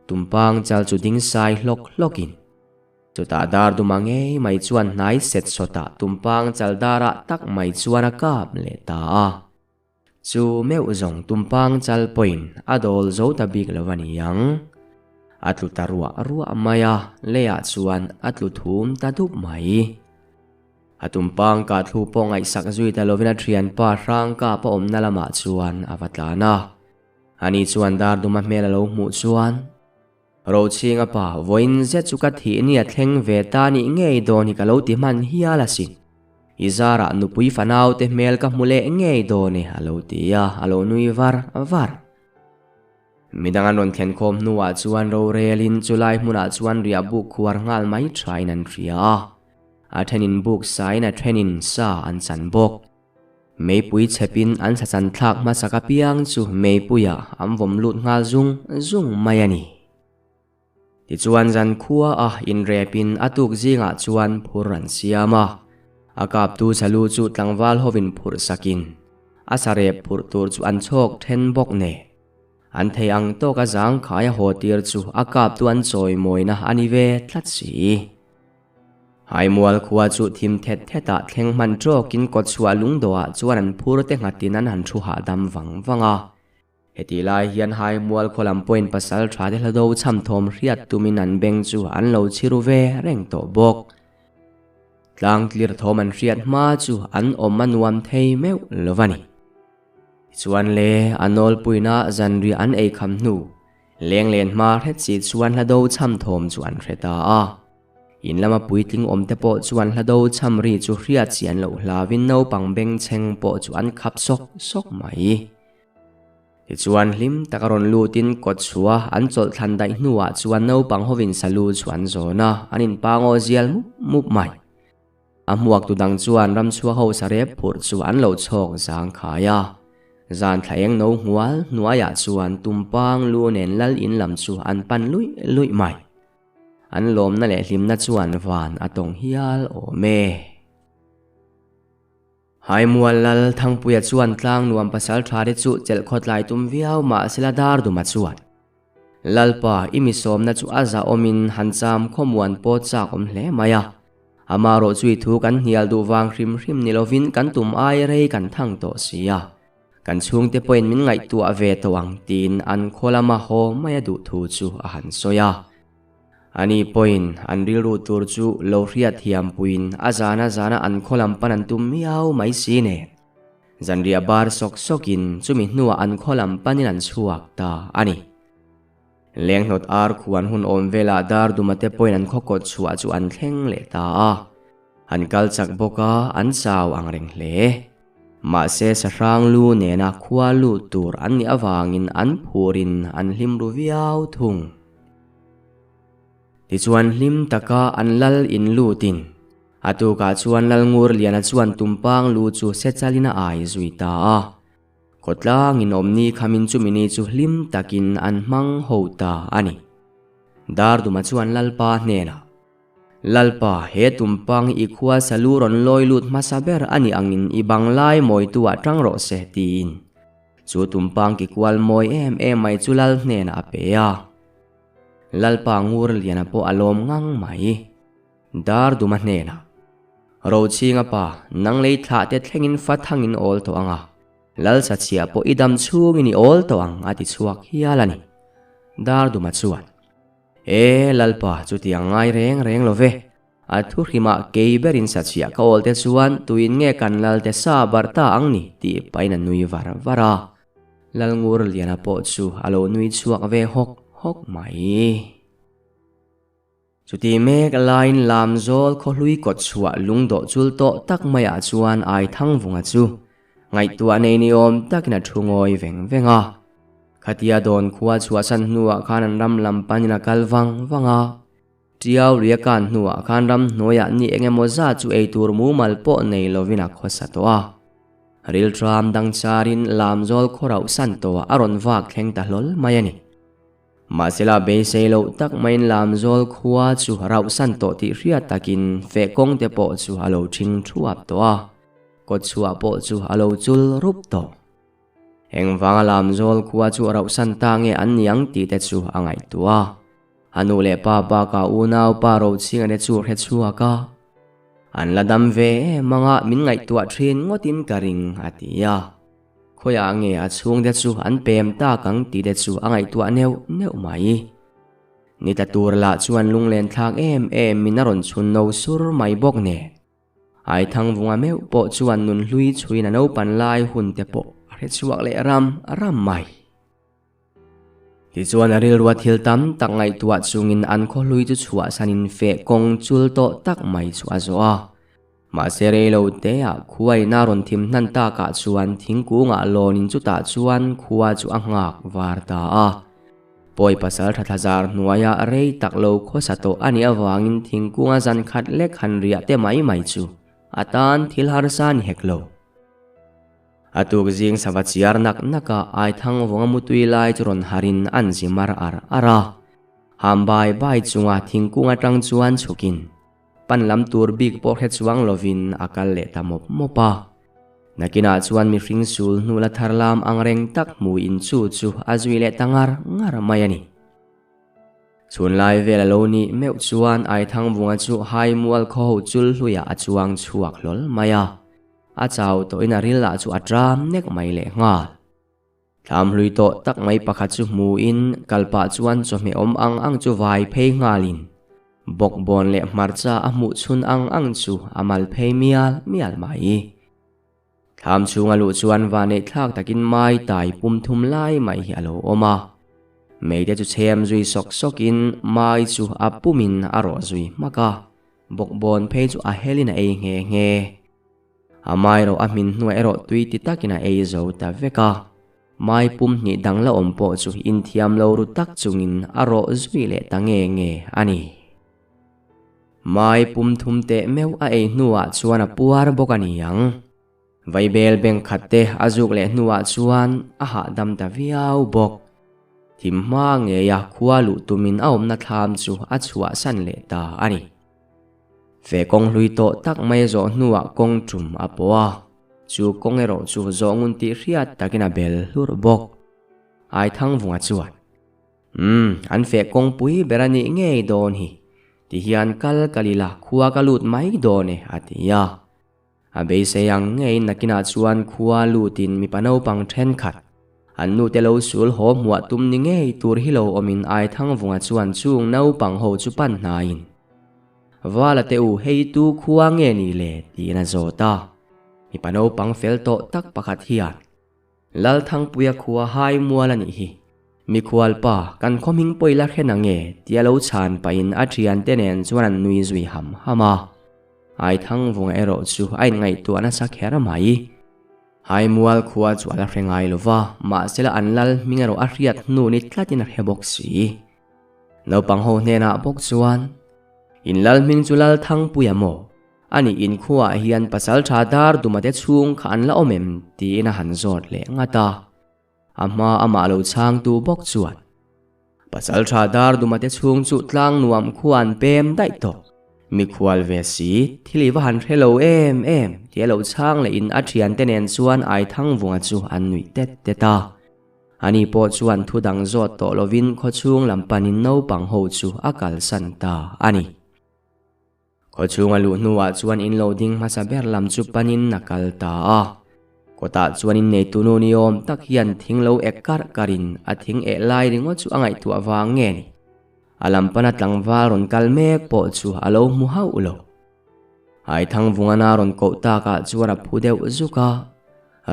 S1: Tumpang chal chu ding sai hlawk hlawkin chutah dar duma ngei mai chuan hnai set sawtah tumpang chal darah tak mai chuan a kap leh ta a. Chu meuh zawng tumpang chal pawhin a dawl zo ta bik lo a ni ang. A tlu ta ruah ruah mai a, leiah chuan a tlu thum ta dup mai. A tumpang kah thlu pawh ngaihsak zui ta lovin a thianpa Hrangkapa awmna lamah chuan a va tlan a. Ani chuan dar duma hmel a lo hmuh chuan, Rochhinga pa, vawiin zet chu ka thih ni a thleng ve ta nih ngei dawn hi ka lo ti hman hial asin. I zarah nupui fanaute hmel ka hmu leh ngei dawn e, a lo ti a, a lo nui var var. Midang an rawn thlen khawm hnuah chuan rorelin chulai hmunah chuan riah buk khuar nghal mai thain an hria a. A thenin buk sain a thenin sa an chan bawk. Meipui chhepin an sachan thlak hmasak apiang chu meipuiah an vawm lut nghal zung zung mai a ni. Tichuan zankhua a inrepin a tuk zingah chuan phur an siam a, a kaptu salu chu tlangval hovin phurh sakin a sarep phurh tur chu an chhawk then bawk nen. An thei ang tawka zangkhai a haw tir chu a kaptu an chawimawina a ni ve tlat si. Haimual khua chu thim thet thetah thleng hman tawkin kawtchhuah lungdawhah chuan an phur te nghatin an han thu hahdam vang vang a. Hetih lai hian Haimual khaw lam pawhin pasal tha te hlado chhamthawm hriat tumin an beng chu an lo chhiru ve reng tawh bawk. Tlangtlir thawm an hriat hma chu an awm a nuam thei meuh lo va ni. Tichuan le, a nawlpuina zanriah an ei kham hnu, lenglen hma hret si chuan hla do chham thawm chu an hre ta a. In lama puitling awm te pawh chuan hla do chham ri chu hriat chian loh hlauin naupang bengchheng pawh chu an khap sawk sawk mai. Tichuan hlim taka rawn lutin kawt chhuah an chawlh thlan daih hnuah chuan naupang hovin salu chu an zawn a, an inpangaw zial mup mup mai. A hmuaktu dang chuan ramchhuak ho sarep phurh chu an lo chhawk zang khai a. Zan thla eng no hmual hnuaiah chuan tumpang lu nen lal in lam chu an pan luih luih mai. An lawmna leh hlimna chuan van a tawng hial awm e. Haimual Lal Thangpuia chuan tlang nuam pasal tha te chu chelh khawtlai tum viau mahsela dar duma chuan Lalpa i mi sawmna chu a zahawmin han cham khawmuan pawt chak awm hle mai a, amarawh chu i thu kan hnial duh vang hrim hrim ni lovin kan tum ai rei kan thang tawh si a, kan chhungte pawhin min ngaihtuah ve tawh ang tiin an khaw lama haw mai a duh thu chu a han sawi a. Ani pawhin an rilru tur chu lo hriat thiam puiin a zana zana an khaw lam pan an tum miau mai si nen. Zanriah bar sawk sawkin chumi hnuah an khaw lam panin an chhuak ta a ni. Lenghnawt ar khuan hun awm velah dar dumate pawhin an khaw kawt chhuah chu an thleng leh ta a. An kal chak bawk a, an chau ang reng hle. Mahse sahrang lu nena khua lut tur an nih avangin an phurin an hlim ru viau thung. Tichuan hlim taka an lal in lutin a tukah chuan Lal Ngurliana chuan tumpang lu chu sechalin a ai zui ta a. Khawtlang in awmni khamin chumi ni chu hlim takin an hmang ho ta a ni. Darduma chuan Lalpa hnenah, Lalpa, he tumpang hi i khua salu rawn lawi lut hmasa ber a nih angin i banglai mawitu ah tang rawh se tiin chu tumpang ki kual mawi em em mai chu Lal hnenah a pe a. Lalpa ngur liana pawh a lawm ngang mai. Dar duma hnenah, Rochhinga pa, nang lei thlah te thlengin fa thangin awl tawh ang a, Lal sachhia pawh i dam chhungin i awl tawh ang a ti chhuak hial a ni. Dar duma chuan, E Lalpa, chutiang ngai reng reng lo ve. A thu hrimah kei berin sachhia ka awl te chuan tuin nge kan lal te sa barh ta ang ni tih pahin a nui var var a. Lalngur Liana pawh chu a lo nui chhuak ve hawk hawk mai. Chuti mek laiin Lamzawl khawhlui kawt chhuah lungdawh chul tawh tak maiah chuan Aithangvunga chu ngaihtuah nei ni awm takin a thu ngawi veng veng a. Khatia dawn khua chhuahsan hnuah khan an ram lam panin a kal vang vang a. Tiau lui a kan hnuah khan ramhnuaiah ni eng emaw zat chu ei tur mumal pawh nei lovin a khawsa tawh a. Rilṭam dang charin lamzawl khaw rauh san tawhah a rawn vak thleng ta hlawl mai a ni. Mahsela beisei loh tak maiin lamzawl khua chu rauh san tawh tih hriat takin feh kawng te pawh chu a lo ṭhing thuap tawh a, kawtchhuah pawh chu a lo chul rup tawh. Engvanga lamzawl khua chu a rauhsan ta nge an ni ang tih te chu a ngaihtuah a. A nu leh pa bakah unau pa Rochhinga te chu hre chhuak a. An la dam ve em anga min ngaihtuah thin ngawtin ka ring a ti a. Khawiah nge a chhungte chu an pem tak ang tih te chu a ngaihtuah neuh neuh mai. Ni tla tur lah chuan lunglen thlak em em in a rawn chhun no sur mai bawk nen. Aithangvunga meuh pawh chuan nun hlui chhuin a naupan lai hun te pawh a hre chhuak leh ram ram mai. Tichuan a rilrua thil tam tak ngaihtuah chungin an khaw hlui chu chhuahsanin feh kawng chul tawh tak mai chu a zawh a. Mahse rei lo teah khuain a rawn thim hnan takah chuan thingkungah lawnin chutah chuan khua chu a nghak var ta a. Pawi pasal tha thlazar hnuaia rei tak lo khawsa tawh a nih avangin thingkunga zan khat lek han riah te mai mai chu a tan thil harsa ni hek lo. A tuk zing sava chiar nak nak a Aithang vawnga mutui lai chu rawn harin an zi mar ar ar a. Ham bai bai chunga thingkung atang chuan chhukin Pan lam tur bik pawh hre chuang lovin a kal leh ta mawp mawp a. Nakinah chuan mihring sul hnu la thar lam ang reng tak hmuin chu chu a zui leh ta ngar ngar mai a ni. Chhunlai vel a lo nih meuh chuan Aithangvunga chu Haimual khaw ho chul hluiah a chuang chhuak hlawl mai a. A chau tawhin a ril lah chu a tram nek mai leh nghal. Thlam hlui tawh tak mai pakhat chu hmuin kalpah chuan chawhmeh awm ang ang chu vai phei nghalin. Bawkbawn leh hmarcha a hmuh chhun ang ang chu a mal phei mial mial mai. Thlam chhunga luh chuan vanneih thlak takin mai tai pum thum lai mai hi a lo awm a. Meite chu chhem zui sawk sawkin mai chu a pumin a rawh zui hmak a, bawkbawn phei chu a helin a ei nghe nghe. A mai rawh a hmin hnuah erawh tui ti takin a ei zo ta vek a. Mai pum hnih dang la awm pawh chu inthiam lo ru tak chungin a rawh zui leh ta nge nge a ni. Mai pum thum teh meuh a ei hnuah chuan a puar bawk a ni ang. Vaibel bank khat te a zuk leh hnuah chuan a hahdam ta viau bawk. Thim hma ngeia khua luh tumin a awmna thlam chu a chhuahsan leh ta a ni. Fe kawng hlui tawh tak mai zawh hnuah kawng tum a pawh a, chu kawng erawh chu zawh ngun tih hriat takin a bel hlurh bawk. Aithangvunga chuan. Umm, an feh kawngpui ber a nih ngei dawn hi. Ti hian kal kal ila khua ka lut mai dawn e, a ti a. A beisei ang ngeiin nakinah chuan khua lutin mipa naupang thenkhat, an nute lo sul haw hmuah tum ni ngei tur hi lo awmin Aithangvunga chuan chung naupang ho chu pan hnaiin, Vala te u, hei tu khua nge ni le? tiin a zawt a. Mipa naupang fel tawh tak pakhat hian, Lalthangpuia khua hai mual a nih hi. Mikhual pa, kan khaw hming pawh i la hre na nge? tia lo chhan pahin a thiante nen chuan an nui zui ham ham a. Aithangvunga erawh chu a inngaihtuah nasa kher mai. Hai mual khua chu a la hre ngai lo va, mahsela an lal hming erawh a hriat hnu ni tlatin a hre bawk si. Naupang ho hnenah bawk chuan, In lal hming chu Lalthangpuia maw? Ani inkhuaah hian pasaltha dar dumate chhung kha an la awm em? tiin a han zawt leh ngat a. A hma amah lo chhangtu bawk chuan, Pasaltha dar dumate chhung chu tlang nuam khua an pem daih tawh. Mikhual ve si, thil i va han hre lo em em, tia lo chhang lehin a thiante nen chuan Aithangvunga chu an nuih tet tet a. Ani pawh chuan thu dang zawt tawh lovin khawchhung lam panin naupang ho chu a kalsan ta a ni. Khawchhunga luh hnuah chuan in lo ding hmasa ber lam chu panin a kal ta a. Kawtah chuan in neitu nu ni awm tak hian thing lo ek karh karhin a thing eh lai ringawt chu a ngaihtuah vang nge ni? A lam pana tlangval rawn kal mek pawh chu a lo hmu hauh lo. Aithangvungana rawn koh takah chuan a phu deuh zuk a.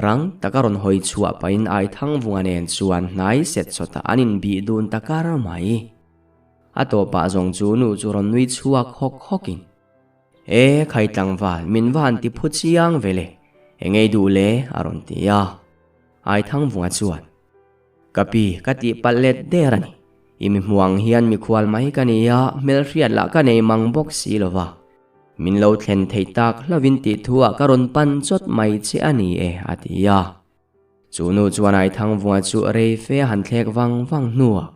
S1: Rang taka rawn hawi chhuah pahin Aithangvunga nen chuan hnai set sawtah an inbih dun ta kar mai. A tawpah zawng chu nu chu rawn nui chhuak hawk hawkin, E khai tlangval, min va han ti phu chiang ve le, eng ei duh le? a rawn ti a. Aithangvunga chuan, Ka pi, ka tih palh let der a ni. I mi hmuh ang hian mikhual mai ka ni a, hmelhriat lah ka nei mang bawk si lo va. Min lo thlen theih tak hlovin tih thuah ka rawn pan chawt mai che a ni e, a ti a. Chu nu chuan Aithangvunga chu rei fe a han thlek vang vang hnuah,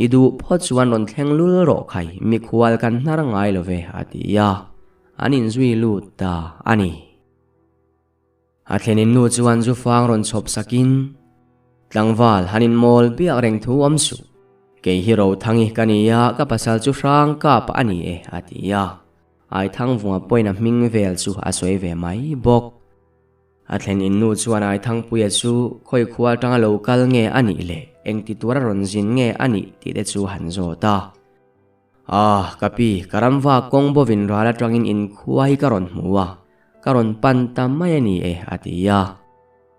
S1: I duh phawt chuan rawn thleng lul rawh khai, mikhual kan hnar ngai lo ve, a ti a, an inzui lut ta a ni. A thlenin nu chuan zufang rawn chhawp sakin, Tlangval, han inmawl biak reng thu awm suh. Kei hi Rothangi ka ni a, ka pasal chu hrang kap a ni e, a ti a. Aithangvunga pawhin a hming vel chu a sawi ve mai bawk. A thlen in nu chuan Aithangpuia chu khawi khua atanga lo kal nge a nih leh engti tura rawn zin nge a nih tih te chu han zawt a. Ah, ka pi, ka ramva kawng bawvin ral atangin in khua hi ka rawn hmu a, ka rawn pan ta mai a ni e, a ti a.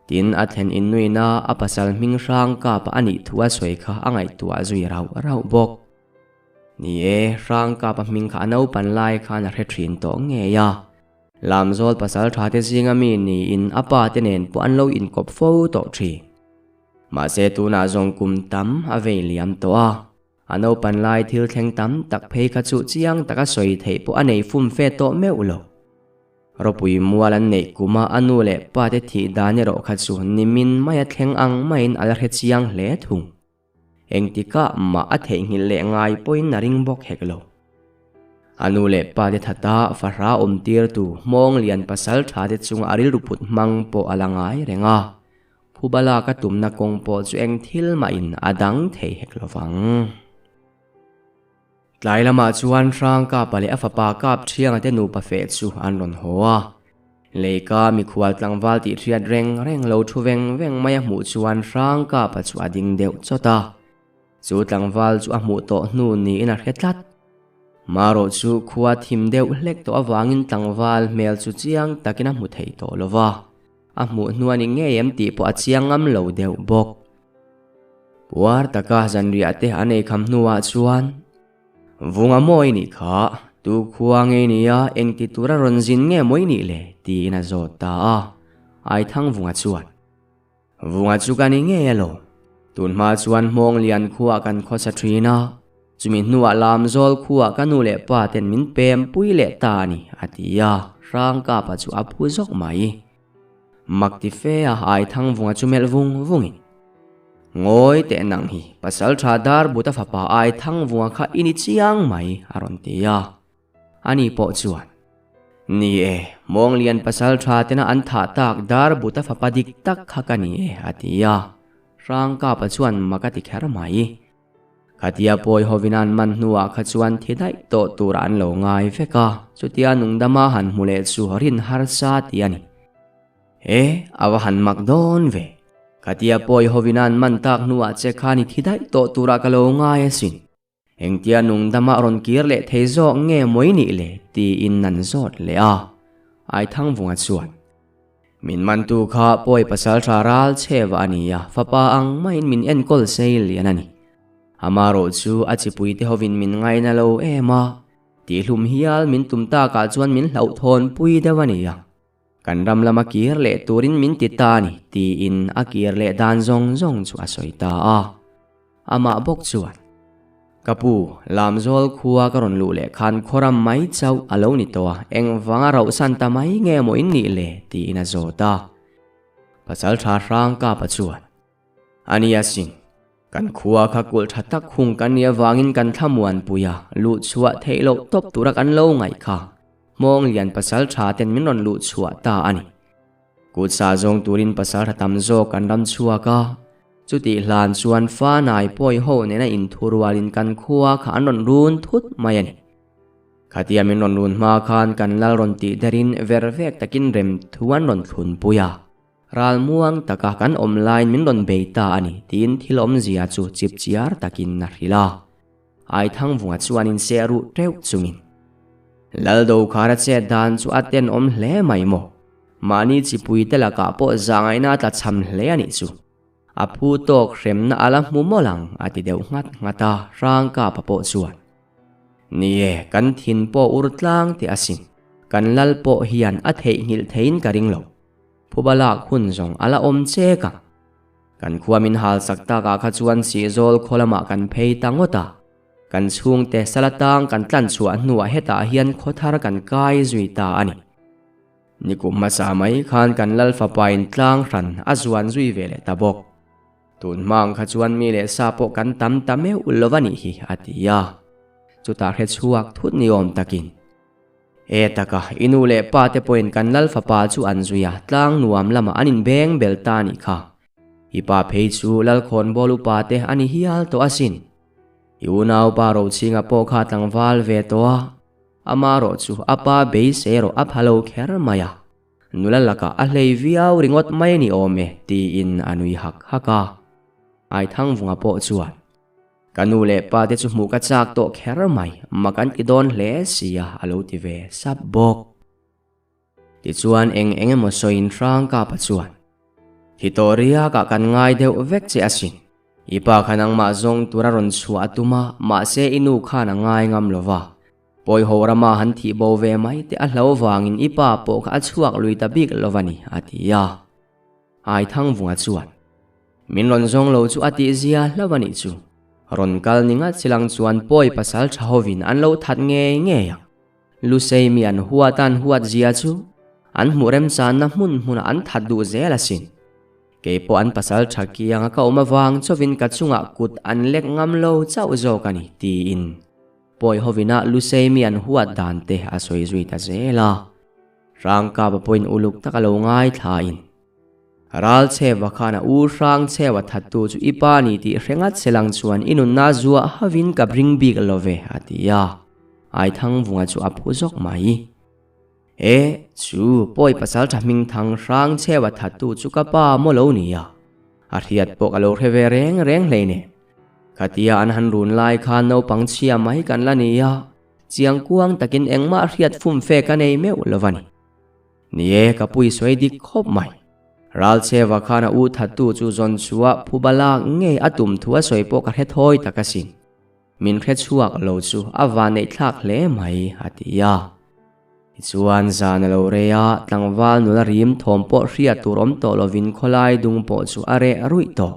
S1: Tin, a thlen in nuina a pasal hming hrang kap a nih thu a sawi kha a ngaihtuah zui rauh rauh bawk. Ni e, hrang kap a hming kha a naupan lai khan a hre thin tawh ngei a. Lamzawl pasal tha te zinga mi niin a pa te nen pawh an lo inkawp fo tawh thin. Mahse tunah zawng kum tam a vei liam tawh a, a naupan lai thil thleng tam tak phei kha chu chiang taka sawi theih pawh a nei fum fe tawh meuh lo. Ropui mual an neih kuma a nu leh pa te thih dan erawh kha chu nimin maia thleng ang maiin a la hre chiang hle thung. Engtikah mah a theihnghilh leh ngai pawhin a ring bawk hek lo. A nu leh pa te thata fahra awm tirtu hmawng lian pasal tha te chunga a rilru put hmang pawh a la ngai reng a, phuba lak a tumna kawng pawh chu eng thil mahin a dang thei hek lo vang. Tlai lamah chuan Hrangkapa leh a fapa Kapṭhianga te nupa feh chu an rawn haw a. Leika mikhual tlangval tih hriat reng reng lo thu veng veng mai a hmuh chuan Hrangkapa chu a ding deuh chawt a. Chu tlangval chu a hmuh tawh hnu niin a hre tlat. Marawh chu khua thim deuh hlek tawh avangin tlangval hmel chu chiang takin a hmu thei tawh lo va, a hmuh hnu a ni ngei em tih pawh a chiang ngam lo deuh bawk. Puar taka zanriah te an eikham hnuah chuan Vunga mawi nih kha, tu khua ngei nia engti tura rawn zin nge mawi nih le? tiin a zawt ta a, Aithangvunga chuan. Vunga chu ka ni ngei alo. Tun hma chuan Hmawnglian khuah kan khawsa thin a, chumi hnuah Lamzawl khuah ka nu leh pa ten min pem pui leh ta a ni, a ti a, Hrangkapa chu a phu zawk mai. Mak ti fe a Aithangvunga chu melh vung vungin, Ngawi teh nang hi, Pasaltha Darbuta fapa Aithangvunga kha i ni chiang mai, a rawn ti a. Ani pawh chuan, Ni e, Mawnglian pasal tha tena an thah tak dar buta fapa dik tak kha ka ni e, a ti a. Hrangkapa chuan mak a ti kher mai. Khatia pawi hovin an man hnuah kha chuan thi daih tawh turah an lo ngai vek a, chutia nungdama han hmu leh chu rin harsa ti a ni. E, a va han mak dawn ve. Khatia pawi hovin an man tak hnuah che khan i thi daih tawh turah ka lo ngai asin. Engtia nungdama rawn kir leh thei zawk nge mawi nih le? tiin an zawt leh a. Aithangvunga chuan, Min mantu kha pawi pasaltha ral chheva a ni a, fapa ang maiin min enkawl sei lian a ni. Amarawh chu a chipuite hovin min ngaina lo em a, tihlum hial min tum takah chuan min hlauhthawn pui deuh a ni a. Kan ram lama kir leh turin min ti ta a ni, tiin a kir leh dan zawng zawng chu a sawi ta a. Amah bawk chuan, Ka pu, Lamzawl khua ka rawn luh leh khan khawram mai chauh a lo ni tawh a, engvanga rauhsan ta mai nge maw in nih le? tiin a zawt a. Pasal tha hrang kapa chuan, A nia sin, kan khua kha kulh tha tak hung kan nih avangin kan thlamuanpui a, luh chhuah theih loh tawp tura kan lo ngaih kha Hmawnglian pasal tha ten min rawn luh chhuah ta a ni. Kut sa zawng turin pasal tha tam zawk kan ram chhuak a, chutih hlan chuan fa nai pawi ho nena inthurualin kan khua kha an rawn run thut mai a ni. Khatia min rawn run hma khan kan lal rawn tih derin ver vek takin rem thu an rawn thlunpui a, ral muang taka kan awm laiin min rawn bei ta a ni tiin thil awmzia chu chipchiar takin a hrilh a. Aithangvunga chuan inseh ruh teuh chungin, Laldokhara chet dan chu a tenawm hle mai maw? Mahni chipuite lakah pawh zahngaihna a tlachham hle a nih chu. A phu tawk hremna a la hmu mawlh ang, a ti deuh nghat nghat a, Hrangkapa pawh chuan, Ni e, kan thin pawh ur tlang teh asin, kan lal pawh hian a theihnghilh theiin ka ring lo. Phuba lak hun zawng a la awm chek ang. Kan khua min hal sak takah kha chuan Sihzawl khaw lamah kan phei ta ngawt a. Kan chhungte sala tang kan tlan chhuah hnuah hetah hian khaw thar kan kai zui ta a ni. Nikum hmasa mai khan kan lal fapain tlang hran a zuan zui ve leh ta bawk. Tun hmang kha chuan mi leh sa pawh kan tam ta meuh lo a nih hi, a ti a. Chutah hre chhuak thut ni awm takin. E taka, i nu leh pa te pawhin kan lal fapa chu an zui a, tlang nuam lamah an inbeng bel ta a nih kha. I pa phei chu lal khawnbawl upa te a ni hial tawh asin. I unaupa Rochhinga pawh kha tlangval ve tawh a, ama rawh chu a pa beisei erawh a pha lo kher mai a, nula lakah a hlei viau ringawt mai a ni awm e, tiin a nui hak hak a. Aithangvunga pawh chuan. Ka nu leh pa te chu hmuh ka chak tawh kher mai, mak an ti dawn hle sia a lo ti ve sap bawk. Tichuan eng eng emaw sawiin Hrangkapa chuan, Thi tawh riakah kan ngai deuh vek che asin. I pa kha nangmah zawng tura rawn chhuah a tum a, mahse i nu khan a ngai ngam lo va. Pawiho rama han thih bo ve mai te a hlo vangin i pa pawh kha a chhuak lui ta bik lo va ni, a ti a. Aithangvunga chuan, Min rawn zawng lo chu a tih zia hlauh a nih chu. Rawn kal ni ngat silang chuan pawi pasal tha hovin an lo that ngei ngei ang. Lusei mi an huat an huat zia chu an hmuh remchanna hmun hmunah an that duh zel asin. Kei pawh an pasal tha kianga ka awm avang chauhin ka chungah kut an lek ngam lo chauh zawk a ni, tiin pawi hovina Lusei mi an huat dan te a sawi zui ta zel a. Hrangkapa pawhin uluk tak a lo ngaithlain, Ral chheva khan a u hrang chheva thattu chu i pa ni tih hre ngat se lang chuan i nunna zuah havin ka bring bik lo ve, a ti a. Aithangvunga chu a phu zawk mai. E, chu pawi pasaltha hmingthang hrang chheva thattu chu ka pa maw lo ni a? A hriat pawh ka lo hre ve reng reng hleinem. Khatia an han run lai khan naupang chhia mai kan la ni a. Chiang kuang takin engmah hriat fumfe ka nei meuh lo va ni. Ni e, ka pui sawi dik khawp mai. Ralcheva khan a u thattu chu zawn chhuah phuba lak ngei a tum thu a sawi pawh ka hre thawi tak asin. Min hre chhuak lo chu a vanneih thlak hle mai, a ti a. Tichuan zan a lo rei a, tlangval nula rim thawm pawh hriat tur awm tawh lovin khawlai dung pawh chu a reh ruih tawh.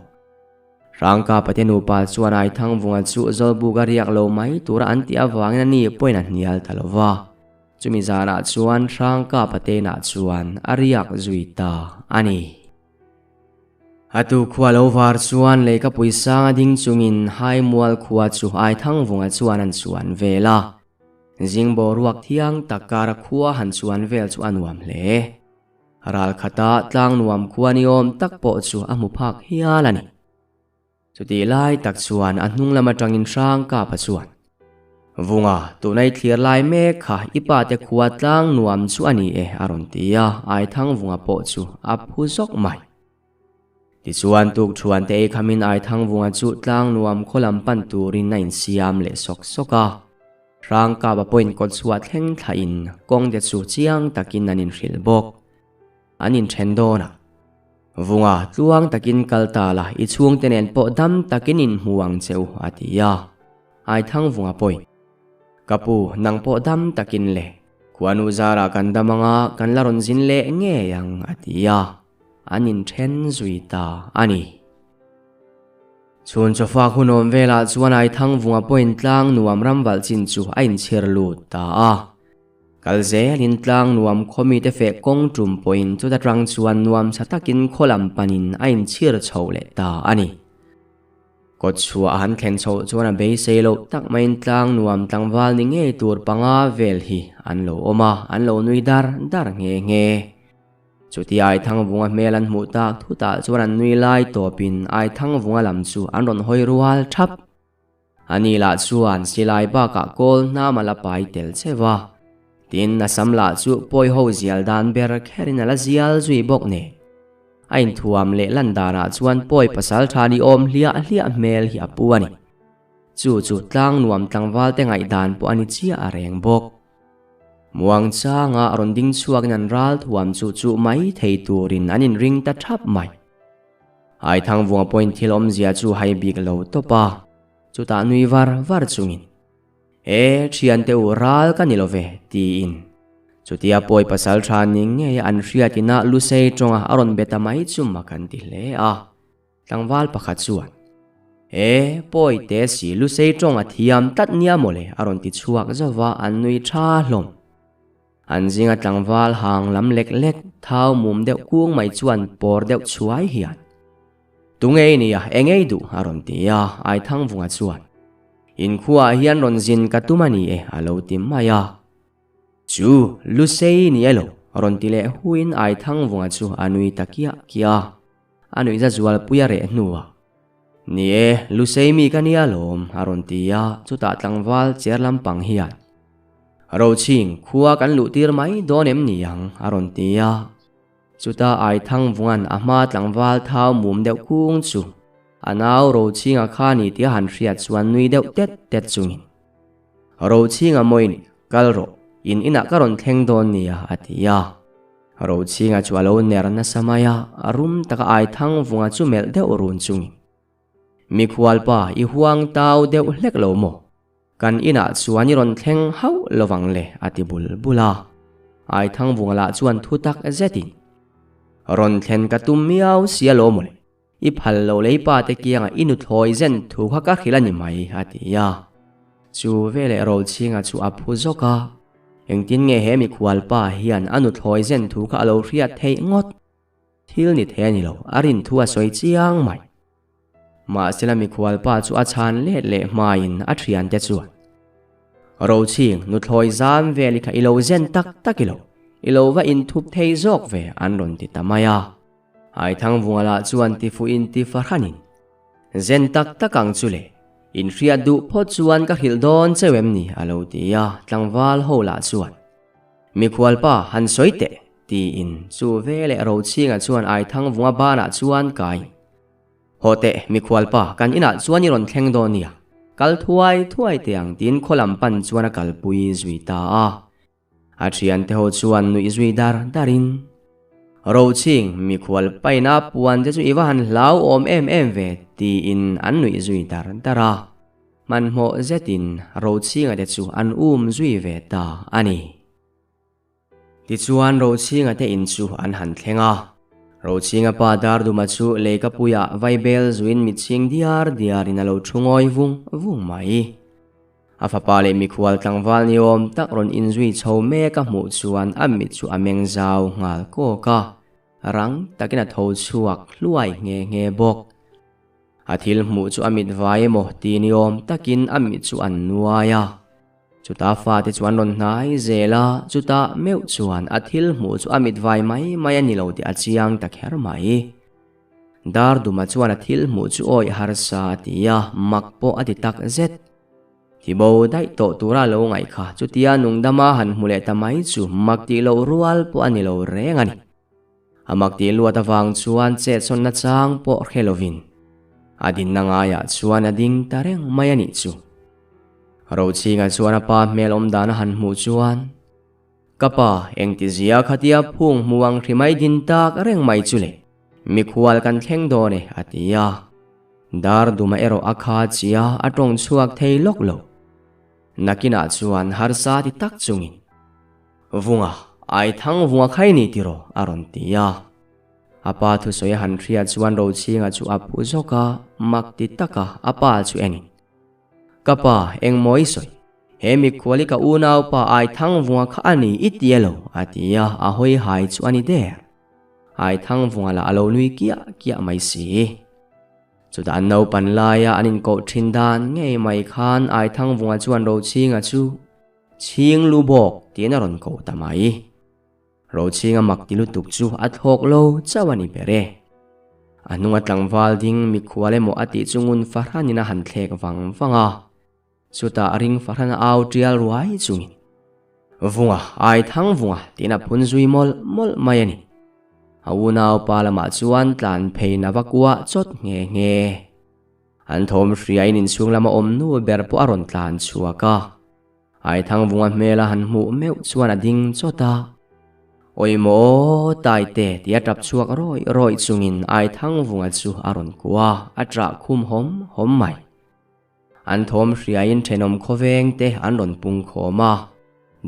S1: Rangka pate nupa chuan Aithangvunga chu Zawlbuk a riak lo mai tura an tih avangin a ni pawhin a hnial ta lo va. Chumi zanah chuan Hrangka pate inah chuan a riak zui ta a ni. A tu khua lo var chuan leikapui sanga ding chungin Haimual khua chu Aithangvunga chuan an chuan vel a. Zing boruak thiang tak kara khua han chuan vel chu a nuam hle. Ral khata tlang nuam khua ni awm tak pawh chu a hmu phak hial a ni. Chutih lai tak chuan a hnung lam atangin hrang kapa chuan, Vunga, tunai thlir lai mek kha i pa te khua tlang nuam chu a ni e a rawn ti a, Aithangvunga pawh chu a phu zawk mai. Tichuan tukthuan te ei khamin Aithangvunga chu tlang nuam khaw lam pan turin a insiam leh sawk sawk a. Hrangkapa pawhin kawt chhuah thleng thlahin kawng te chu chiang takin an inhrilh bawk. An inthen dawn a. Vunga, tluang takin kal ta la, i chhungte nen pawh dam takin inhmu ang che u, a ti a. Aithangvunga pawhin, Ka pu, nang pawh dam takin le. Khuanu zarah kan dam anga kan la rawn zin leh ngei ang, a ti a. An inthen zui ta a ni. Chhun chawfak hun awm velah chuan Aithangvunga pawhin tlang nuam ram valh chin chu a inchhir lut ta a. Kal zelin tlang nuam khaw mite feh kawng tum pawhin chuta tang chuan nuam tha takin khaw lam panin a inchhir chho leh ta a ni. Kawt chhuah a han thlen chhoh chuan a beisei loh tak maiin tlang nuam tlangval ni ngei tur panga vel hi an lo awm a, an lo nui dar dar nghe nghe. Chuti Aithangvunga hmel an hmuh tak thutah chuan an nui lai tawpin Aithangvunga lam chu an rawn hawi rual thap. Ani lah chuan silai bakah kawl hnam a la pai tel che va. Tin, a sam lah chu pawi ho zial dan ber kherin a la zial zui bawk nen. A inthuam leh lan danah chuan pawi pasal tha ni awm hliah hliah hmel hi a pu a ni. Chu chu tlang nuam tlangval te ngaihdan pawh a ni chiah a reng bawk. Muangchanga rawn ding chhuakin an ral thuam chu chuh mai thei turin an inring ta thap mai. Aithangvunga pawhin thil awmzia chu hai bik lo tawp a, chutah nui var var chungin, E, thiante u ral ka ni lo ve, tiin. Chutia pawi pasal tha ni ngei an hriatin a Lusei tawnga a rawn be ta mai chu mak an ti hle a. Tlangval pakhat chuan, E, pawi te si Lusei tawng a thiam tlat nia mawle a rawn ti chhuak zauh va, an nui tha hlawm. An zinga tlangval hang lam lek lek, thau mum deuh kung mai chuan pawr deuh chhuai hian, Tunge i nia, eng ei duh? a rawn ti a, Aithangvunga chuan, Inkhuaah hian rawn zin ka tum a ni e a lo ti mai a. Chu, Lusei ni elo? rawn ti leh huin Aithangvunga chu a nui ta kiah kiah a. A nuihza zualpui a reh hnuah, Ni e, Lusei mi ka nia lawm, a rawn ti a, chutah tlangval chair lampang hian, Roching, khua kan luh tir mai dawn em ni ang? a rawn ti a. Chutah Aithangvunga'n a hma tlangval thau mum deuh kung chu a nau Rochhinga kha ni tih a han hriat chuan nui deuh tet tet chungin, Rochhinga mawiin, kal rawh, in inah ka rawn thleng dawn nia, a ti a. Rochhinga chu a lo ner nasa mai a, a rum taka Aithangvunga chu melh deuh run chungin, Mikhualpa, i huang tau deuh hlek lo maw? Kan inah chuan i rawn thleng hauh lovang le, a ti bul bul a. Aithangvunga lah chuan thu tak zetin, Rawn thlen ka tum miau si a lo maw le? I phal lo lei pa te kiangah i nuthlawi zen thu kha ka hrilh a ni mai, a ti a. Chu veleh Rochhinga chu a phu zawk a, Engtin nge he mikhual pa hian a nuthlawi zen thu kha a lo hriat theih ngawt? Thil ni thei a ni lo, a rin thu a sawi chiang mai. Mahsela mikhual pa chu a chhan let leh hmain a thiante chuan, Rochhing, nuthlawi zam vel i kha i lo zen tak tak i lo, i lo va inthup thei zawk ve, an rawn ti ta mai a. Aithangvunga lah chuan ti fuhin ti fahranin, Zen tak tak ang chu le, in hriat duh phawt chuan ka hrilh dawn cheu em ni? a lo ti a, tlangval ho lah chuan, Mikhualpa, han sawi teh, tiin chu veleh Rochhinga chuan Aithangvunga banah chuan kai, Haw teh, mikhualpa, kan inah chuan i rawn thleng dawn nia. Kal thuai thuai teh ang tiin khaw lam pan chuan a kalpui zui ta a. A thiante ho chuan nuih zui dar dar in, Roching, mikhual paina puan te chu i va han hlau awm em em ve tiin an nuih zui dar dar a. Hmanhmawh zetin Rochhinga te chu an um zui ve ta a ni. Tichuan Rochhinga te in chu an han thleng a. Rochhinga pa Darduma chu leikapuiah vaibel zuin mitchhing diar diarin a lo thu ngawi vung vung mai. A fapa leh mikhual tlangval ni awm tak rawn inzui chho mek a hmuh chuan a mit chu a meng zau nghal kawk a, rang takin a tho chhuak hluai nghe nghe bawk. A thil hmuh chu a mit vai emaw ti ni awm takin a mit chu an nuai a. Chutah fate chu an rawn hnai zel a, chutah meuh chuan a thil hmuh chu a mit vai mai mai a ni lo tih a chiang ta kher mai. Darduma chuan a thil hmuh chu awih harsa a ti a, mak pawh a ti tak zet. Thibo daih tawh tura lo ngaih kha chutia nungdama han hmu leh ta mai chu mak tih loh rual pawh a ni lo reng a ni. A mak tih luat avang chuan chetsawnna chang pawh hre lovin a dinna ngaiah chuan a ding ta reng mai a nih chu. Rochhinga chuan a pa hmel awm dan a han hmuh chuan, Ka pa, engtizia khatia phung hmu ang hri mai din tak reng mai chu le, mikhual kan thleng dawn e, a ti a. Darduma erawh a kha chia a tawng chhuak thei lawk lo. Nakinah chuan harsa ti tak chungin, Vunga, ai thang vunga khai ni tiraw? a rawn ti a. A pa thusawi a han hriat chuan Rochhinga chu a phu zawk a, mak ti taka a pa chu en in, Ka pa, engmaw i sawi? He mikhual hi ka unaupa ai thang vunga kha a ni i ti elo? a ti a, a hawi hai chu a ni der. Ai thang vunga lah a lo nui kiah kiah mai si. Chutah an naupan laia an inkoh thin dan ngei mai khan ai thang vunga chuan Rochhinga chu, Chhing lu bawk tiin a rawn koh ta mai. Rochhinga mak ti lutuk chu a thlawk lo chauh a ni ber e. A hnunga tlangval ding mikhual emaw a tih chu ngun fahranin a han thlek vang vang a. Chutah ring fahran a au tial ruai chungin, Vunga, ai thang vunga tiin a phun zui mawlh mawlh mai a ni. A unaupa lamah chuan tlan pheiin a va kuah chawt nghe nghe. An thawm hriain inchhung lama awm nu ber pawh a rawn tlan chhuak a. Aithangvunga hmela han hmuh meuh chuan a ding chawt a. Awi maw Taite tia tap chhuak rawih rawih chungin Aithangvunga chu a rawn kuah a, a ṭah khum hawm hawm mai. An thawm hriain thenawm khawveng te an rawn pung khawm a.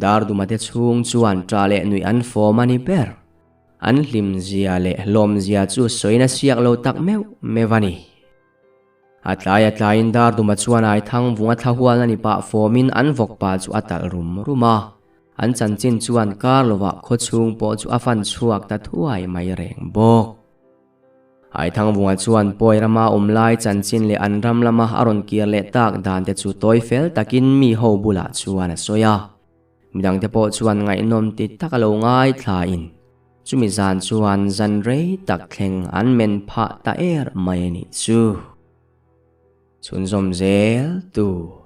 S1: Darduma te chhung chuan ṭah leh nuih an fawm a ni ber. An hlimzia leh hlawmzia chu sawiin a siak lo tak meuh meuh a ni. A tlai a tlaiin Darduma chuan Aithang vunga thla hualna ni pah fawmin an vawk pa chu a talh rum rum a. An chanchin chuan kar lovah khawchhung pawh chu a fan chhuak ta thuai mai reng bawk. Aithangvunga chuan Pawi rama awm lai chanchin leh an ram lama a rawn kir leh tak dan te chu tawi fel takin mi ho bulah chuan a sawi a. Midangte pawh chuan ngaihnawm ti tak a lo ngaithlain chumi zan chuan zan rei tak thleng an men phah ta er mai a nih chu. Chhunzawm zel tur.